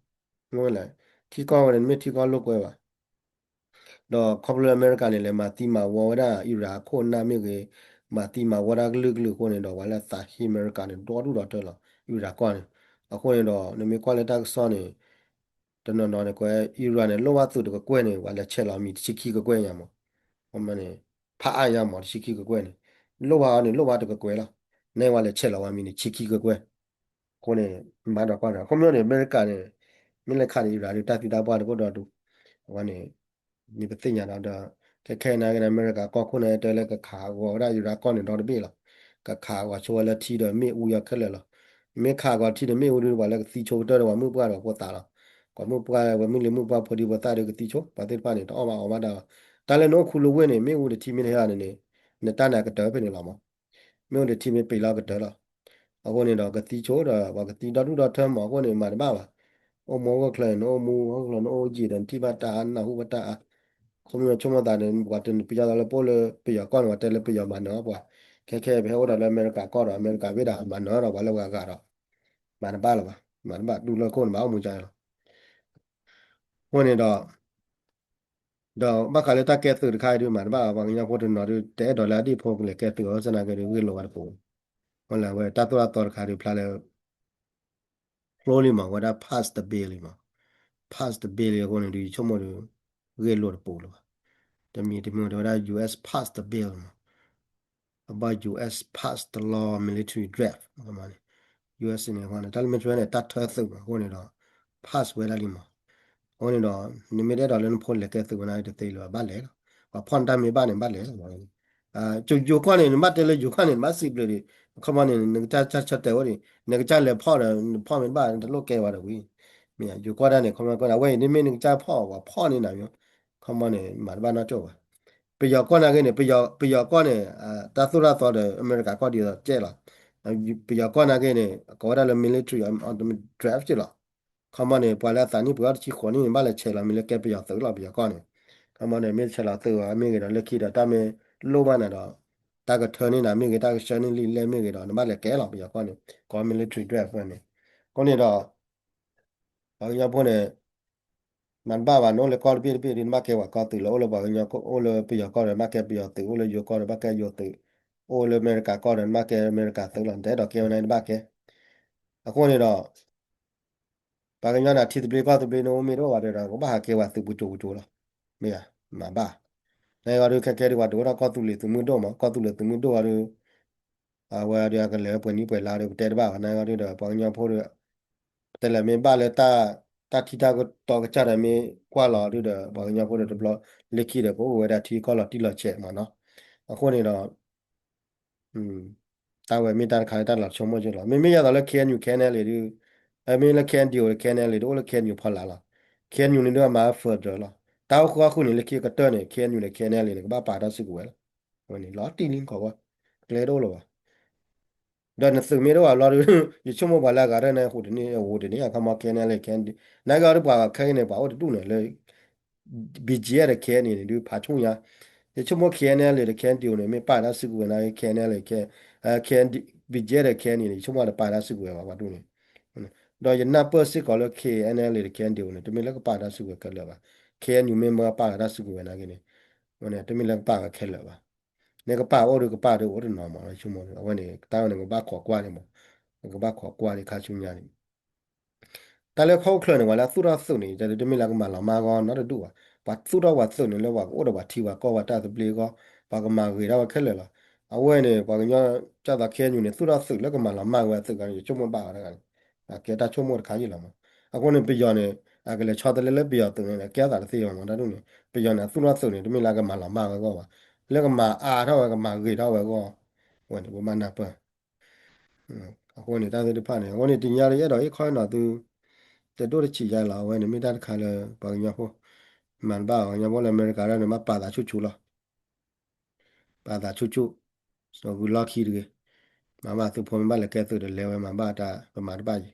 မ့ၢ်ဝဲလဲၣ် ထံကီၢ်ဝဲန့ၣ် မ့ၢ်ထံကီၢ်လိာ်ကွဲဘၣ် ဒီးခီဖျိလၢအမဲရကၤန့ၣ် လဲၤမၤသံမၤဝီဝဲဒၣ် အံရၣ်အခိၣ်အနၢ်မ့ၢ်ဂ့ၤ, မၤသံမၤဝီဒၣ်ကလုာ်ကလုာ်အဃိန့ၣ်ဒီး ပှၤလၢအသးဟ့အမဲရကၤန့ၣ် ဒီဒူၣ်ဒီထၢလီၤ အံရၣ်ကီၢ်န့ၣ်. အဃိန့ၣ်ဒီး နမ့ၢ်ကွၢ်လၢတၢ်ကစီၣ်န့ၣ် တနီၤနီၤန့ၣ် ကွဲး အံရၣ်န့ၣ် လိၣ်ဘၣ်သုးတကကွဲၢ်န့ၣ် ပှၤလဲၤဆဲးလီၤမံၤတဆံခံကကွဲၢ်ညါမး, န့ၣ် ဖးအါညါမး တဆံခံကကွဲၢ်န့ၣ်, လိၣ်ဘၣ်အီၤန့ၣ် လိၣ်ဘၣ်တကကွဲၢ်လီၤ, န့ၣ်ပှၤလဲၤဆဲးလီၤဝဲမံၤန့ၣ် ဆံခံကကွဲၢ်. အဃိန့ၣ် မၤဒီးကွၢ်ဒီး ခီဖျိန့ၣ် အမဲရကၤန့ၣ် မ့ၢ်လဲၤခးန့ၣ် အံရၣ်ဒုးတၢ်သံတၢ်ပှၢ်တအိၣ်ဒီးဒူၣ်, အဝဲန့ၣ် မ့ၢ်ပသ့ၣ်ညါဒီး ဒီး ခဲခဲအံၤန့ၣ် အမဲရကၤကီၢ်ခိၣ်န့ၣ် တဲလၢကခးဂီၤဝဲဒၣ်အံရၣ်ကီၢ်န့ၣ်ဒီတဘ့ၣ်လီၤ. ကခးဂီၤဆိဝဲလၢထံဒီးမ့ၣ်အူယီၤခဲလၢာ်လီၤ. မ့ၢ်ခးဂီၤထံဒီးမ့ၣ်အူဒုး ပှၤလၢကသံဆိကတၢၢ်ဒီးပှၤမုၣ်ပှၢ်ဒီးဖိသၣ်လီၤ. ပှၤမုၣ်ပှၢ်ဝဲမုၣ်လံၤမုၣ်ပှၢ်ဖိဒံဖိသၣ်ဒီးကသံဆိ ပှၤသ့ၣ်တဖၣ်န့ၣ် တအီၣ်ဘၣ်အီဘၣ်ဒၣ်လီၤ. တၢ်လၢနအိၣ်ခူလၢဝ့ၢ်န့ၣ် မ့ၣ်အူတထံမ့ၢ်တဟဲဘၣ်န့ၣ်န့ၣ် နတၢ်န့ၣ်အကတၢၢ်ဖဲန့ၣ်လီၤမး. မ့ၣ်အူတထံမ့ၢ်ပ့ၤလီၤအကတၢၢ်လီၤ. အဃိန့ၣ်ဒီးကသံဆိဒီး ပှၤကသံဒီဒူၣ်ဒီထၢမး အဃိန့ၣ် မၤတဘၣ်ဘၣ်. အိၣ်မူဂီၢ်ချၢန့ၣ် နအိၣ်မူဂီၢ်ချၢ နအိၣ်ယံာ်ဒီးနထံၣ်ဘၣ်တၢ်အါ နနၢ်ဟူဘၣ်တၢ်အါ. ခီဖျိဆိကမိၣ်သးန့ၣ် ပှၤတပယီၤသးလၢပအိၣ်လၢပယီၤကီၢ်န့ၣ် ပှၤတဲလၢပယီၤမၤနၢၤပှၤ, ခဲခဲပဟဲအိၣ်ဒီးလၢအမဲရကၤကီၢ်ဒီး အမဲရကၤဘ့ၣ်ဒၣ်မၤနၢၤဒီးပှၤလၢပှၤဂၤဒီး မၤတဘၣ်လၢၤဘၣ်, မၤတဘၣ်တူၢ်လိာ်ခိၣ်န့ၣ် ဘၣ်အိၣ်မူကါလီၤ. အဃိန့ၣ်ဒီး ဒီးဘၣ်ဃးလၢတၢ်ကဲသုးတခါအံၤဒုး မၤတဘၣ် ပှၤကညီဖိတနီၤဒုး တအဲၣ်ဒိးလၢအဒံၣ်ဖိကလဲၤကဲသုးအီၤ သနာ်က့ဒုး ဂ့ၢ်လိာ်ဝဲတပူၤ. အဃိလၢအဝဲတၢ်သိၣ်တၢ်သီတခါဒုး ဖျါလၢ ကျိလံမး ဝဲဒၣ် pass the bill လံမး, pass the bill လံအဃိန့ၣ်ဒုး ယဆိကမိၣ်ဒုး ဂ့ၢ်လိာ်တပူၤလၢၤဘၣ်. တမံၤတမံၤတဲဝဲဒၣ် US pass the bill မး about US pass the law military draft န့ၣ် US န့ၣ် တၢ်လၢ military န့ၣ် တၢ်ထၢသုးမး အဃိန့ၣ်ဒီး pass ဝဲဒၣ်လံမး. အဃိန့ၣ်ဒီး နမ့ၢ်တအဲၣ်ဒိးလၢနဖိလဲၤကဲသုးဝဲန့ၣ်တသ့လၢၤဘၣ် ဘၣ်လဲၤလီၤ. ပှၤဖီၣ်နတၢ်မ့ၢ်ဘၣ်န့ၣ် ဘၣ်လဲၤလီၤ. ယိၤကီၢ်န့ၣ် နဘၣ်တဲလၢယိၤကီၢ်န့ၣ် နဘၣ်စံးဘျုးဒံး ခီမီန့ၣ် နကစၢ်ဆၢတဲာ်ဝဲဒံး နကစၢ်လဲၤဖီၣ်ဒီး နဖီၣ်မ့ၢ်တဘၣ် နတလိၣ်ကဲဝဲဒီးဝံၤ မ့ၢ်ယိၤကီၢ်ဒၣ်န့ၣ် ခီမီကီၢ်ဒၣ်ဝဲအံၤ နမ့ၢ်နကစၢ်ဖီၣ် ပှၤဖီၣ်န့ၢ်နၤမ့ၢ် ခီမီန့ၣ် မၤတဘၣ်နီတကၠိၢ်ဘၣ်. ပယီၤကီၢ်နာ်က့န့ၣ် ပယီၤကီၢ်န့ၣ် တၢ်သိၣ်တၢ်သီဒီး အမဲရကၤကီၢ်ဒ်သိးကဲလီၤ. ပယီၤကီၢ်နာ်က့န့ၣ် ကိးဝဲဒၣ်လၢ military draft က့လီၤ. ခီမီန့ၣ် ပှၤလၢအသးနံၣ်ပှဲၤအီၤတဆံဃိးနံၣ်န့ၣ် ဘၣ်လဲၤဆဲးလီၤမ့ၢ်လၢကဲပယီၤသုးလီၤ ပယီၤကီၢ်န့ၣ်. ခီမီန့ၣ် မ့ၢ်ဆဲးလီၤသုးအီၤမ့ၢ်ဂ့ၤဒီး လၢခံဒီးတၢ်မ့ၢ်လိၣ်ဘၣ်နၤဒီး တၢ်ကထၢန့ၢ်နၤမ့ၢ်ဂ့ၤ တၢ်ကဆှၢန့ၢ်လံလဲၢ်မ့ၢ်ဂ့ၤဒီး နဘၣ်လဲၤကဲလီၤ ပယီၤကီၢ်န့ၣ် ကိး military draft န့ၣ်. အဃိန့ၣ်ဒီး ပှၤကညီဖိန့ၣ် မၤတဘၣ်ဘၣ် နအိၣ်လၢကီၢ်တဘ့ၣ်တဘ့ၣ်ဒီး နဘၣ်ကဲပှၤကီၢ်သုးလီၤ. အိၣ်လၢပှၤကညီ အိၣ်လၢပယီၤကီၢ်ဒီး နဘၣ်ကဲပယီၤသုး, အိၣ်လၢယိၤကီၢ်ဒီး ဘၣ်ကဲယိၤသုး, အိၣ်လၢအမဲရကၤကီၢ်ဒီး နဘၣ်ကဲအမဲရကၤသုးလီၤ. နတအဲၣ်ဒိးကဲဝဲန့ၣ် နဘၣ်ကဲ. အဃိန့ၣ်ဒီး ပှၤကညီန့ၣ် ထံသဘျ့ကီၢ်သဘျ့န့ၣ် အိၣ်မ့ၢ်တအိၣ်ဘၣ်ဒီး ကဘၣ်ဟးကဲပှၤသုးပူၤကၠိပူၤကၠိလီၤ. မ့ၢ်ဧါ, မၤဘၣ်. နဂီၢ်ဒုးခဲခဲဒုး ပှၤဒိၣ်ထီၣ်ကီၢ်သူလ့ၤသုးမုၢ်ဒိၣ်မး, ကီၢ်သူလ့ၤသုးမုၢ်ဒိၣ်အီၤဒုး အဝဲဒုးအကလဲၤပှဲၤနံၣ်ပှဲၤလါဒီး ပတဲတဘၣ်ဘၣ်. နဂီၢ်ဒုးဒီး ပှၤကညီဖိဒီး ပတဲလဲၣ်မ့ၢ်ဘၣ်လၢ တၢ်ထံတၢ်ကီတၢ်ကစၢ်ဒီးမ့ၢ်ကွၢ်လီၤဒုးဒီး ပှၤကညီဖိဒီးတဘျီ လၢခံဒီး ကအိၣ်ဝဲဒၣ်ထံကီၢ်လီၤတံၢ်လီၤဆဲးမးနီၤ. အဃိန့ၣ်ဒီး တၢ်ဝဲမ့ၢ်တၢ်တခါလၢတၢ်လီၤဆိကမိၣ်က့ၤလီၤ. မ့မ့ၢ်ယၤသိးလၢ KNU KNLA ဒုး, မ့ၢ်လၢ KNDO ဒီး KNLA ဒုး အိၣ်လၢ KNU ဖီလာ်လီၤ. KNU န့ၣ်ဒုး အမၤ federal လီၤ. တၢ်အိၣ်ဃူဃူန့ၣ် လၢခံကတၢၢ်န့ၣ် KNU ဒီး KNLA န့ၣ် ကဘၣ်ပာ်တၢ်စုကဝဲၤလီၤ. အဝဲန့ၣ် လီၤတံၢ်လံ ကီၢ်ဝဲ ကျဲတအိၣ်လၢၤဘၣ်. ဒီးနသုးမ့ၢ်တအိၣ်ဘၣ်လီၤဒုး ယဆိကမိၣ်ပှၤလၢအဂၤတၢ်န့ၣ် ဟူးတန့ၢ် ဟူးတန့ၢ် အခီမီ KNLA KNDO နာ်က့အီၤဒုး ပှၤခဲအံၤန့ၣ် ပှၤအိၣ်တဒူၣ်န့ၣ်လၢ BGF ဒီး KNA န့ၣ်ဒုး ဖးဆူၣ်ညါ. ယဆိကမိၣ် KNLA ဒီး KNDO န့ၣ် မ့ၢ်ပာ်တၢ်စုကဝဲၤနာ်က့ KNLA, KNDO, BGF ဒီး KNA န့ၣ် ယဆိကမိၣ်တပာ်တၢ်စုကဝဲၤဘၣ် ပှၤဒူၣ်န့ၣ်. ဒီးယနၢ်ပၢၢ်စ့ၢ်ကီးလၢ KNLA ဒီး KNDO န့ၣ် တမ့ၢ်လၢကပာ်တၢ်စုကဝဲၤခဲလၢာ်ဘၣ်. KNU မ့ၢ်မ့ၢ်ပာ်တၢ်စုကဝဲၤနာ်က့န့ၣ် တမ့ၢ်လၢကပာ်ဝဲခဲလၢာ်ဘၣ်. နကပာ်အိၣ်ဒုးကပာ်ဒုးအိၣ်တနီၤမး ယဆိကမိၣ် အဝဲန့ၣ် တၢ်ဝဲန့ၣ် ကဘၣ်ခိးကွၢ်န့ၣ်မး, ကဘၣ်ခိးကွၢ်န့ၣ် ခါဆူညါန့ၣ် တၢ်လၢဟီၣ်ခိၣ်ချၢန့ၣ် ပှၤလၢအသူၣ်ထီၣ်သုးန့ၣ် တမ့ၢ်လၢကမၤလီၤမၢ်အဂီၢ်နီတဒူၣ်ဘၣ်. ပှၤသူၣ်ထီၣ်ပှၤသုးန့ၣ်လၢပှၤကအိၣ်ဒီးပှၤထံပှၤကီၢ်ပှၤတၢ်သဘျ့အဂီၢ်, ပှၤကမၤဂ့ၤထီၣ်ဝဲခဲလၢာ်လီၤ. အဝဲန့ၣ် ပှၤကညီ ကၢ်သိး KNU န့ၣ် သူၣ်ထီၣ်သုးလၢကမၤလီၤမၢ်ဝဲအသုးဂၤန့ၣ် ယဆိကမိၣ်ဘၣ်ဝဲဒၣ်န့ၣ် အကဲတၢ်ဆိကမိၣ်တခါယံၤလီၤမး. အဃိန့ၣ် ပယီၤန့ၣ် အကလဲၤဆီတလဲလၢပယီၤသုးန့ၣ် ကဲအသးတသ့ဘၣ်မး တၢ်ဒ်န့ၣ် ပယီၤန့ၣ် အသူၣ်ထီၣ်သုးန့ၣ် တမ့ၢ်လၢကမၤလီၤမၢ်ဝဲအဂီၢ်ဘၣ်. လၢကမၤအါထီၣ်ဝဲ ကမၤဂ့ၤထီၣ်ဝဲအဂီၢ်, အဝဲန့ၣ် ပမ့ၢ်နၢ်ပၢၢ် အဃိန့ၣ် တၢ်သ့ၣ်တဖၣ်န့ၣ် အဃိန့ၣ် တနံၤညါလၢယအဲၣ်ဒိးဟ့ၣ်ခီဟ့ၣ်နီၤသု တဒိၣ်တဆံးယါလီၤ. အဝဲန့ၣ်မ့ၢ်တၢ်တခါလၢ ပှၤကညီဖိ မၤတဘၣ် ပှၤကညီဖိလၢအမဲရကၤဒၣ်န့ၣ် ဘၣ်ပာ်သးဆူၣ်ဆူၣ်လီၤ. ပာ်သးဆူၣ်ဆူၣ်, ဂုၤလီၢ်ခံတဂ့ၤ. မၤဘၣ်သုဖိမ့ၢ်ဘၣ်လဲၤကဲသုးဒီးလဲၤဝဲမၤဘၣ်တၢ် ပမၤတဘၣ်ယံၤ.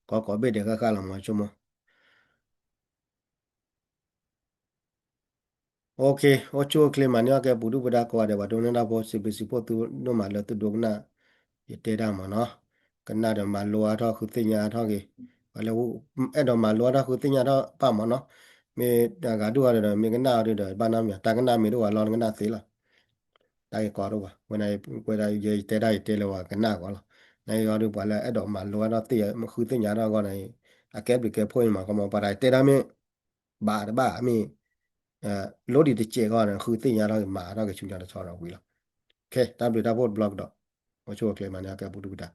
ကီၢ်ကိးဘ့ၣ်ဒဲးဃၣ်ဃၣ်လီၤမး ဆိကမိၣ် OK, အိၣ်ဆူၣ်အိၣ်ချ့ မၤန့ၢ်အီၣ်ကဲပူၤဒုၣ်ပဒါကိးဂၤဒဲး ပှၤဒိကနၣ်တၢ်ဖိစံးဘျုးစံးဖှိၣ်သုဒိၣ်မးလၢသုဒိကနၣ် ယတဲတၢ်မးနီၤ. ကနၣ်ဒီးမၤလိအါထီၣ်ဃုသ့ၣ်ညါအါထီၣ်က့ၤ, ပှၤလၢအဲၣ်ဒိးမၤလိအါထီၣ်ဃုသ့ၣ်ညါထီၣ်ပာ်မးနီၤ. မ့ၢ်တၢ်ဂၤဒုၣ်အီၤဒီး မ့ၢ်ကနၣ်အီၤဒီး ဘၣ်နီတမံၤ တၢ်ကနၣ်မ့ၢ်တအိၣ်ဝဲလီၤ နကနၣ်သ့လီၤ. တၢ်ဂ့ၢ်ကီတအိၣ်ဘၣ်. ဝဲန့ၣ် ဝဲဒၣ်ယဲယတဲဒၣ်ယတဲလၢပှၤကနၣ်အဂီၢ်လီၤ. နက့ၤအီၤဒီးပှၤလၢအဲၣ်ဒိးမၤလိဝဲဒီးသ့ၣ်ညါ ဃုသ့ၣ်ညါထီၣ်အဂီၢ်န့ၣ် အကဲဘျုးကဲဖှိၣ်န့ၣ်မး ကမၤပှၤတၢ်တဲတၢ်မ့ၢ် ဘၣ်တဘၣ်မ့ၢ် လိဒံးတစဲးအဂီၢ်န့ၣ် ဃုသ့ၣ်ညါထီၣ်က့ၤမၤထီၣ်က့ၤဆူညါတဆီဒီးဝံၤလီၤ. တၢ်ဘျုးတၢ်ဖှိၣ်တဘျီကဒီး အိၣ်ဆူၣ်အိၣ်ချ့မၤန့ၢ်အကဲပူၤဒုၣ်ပူၤဒါ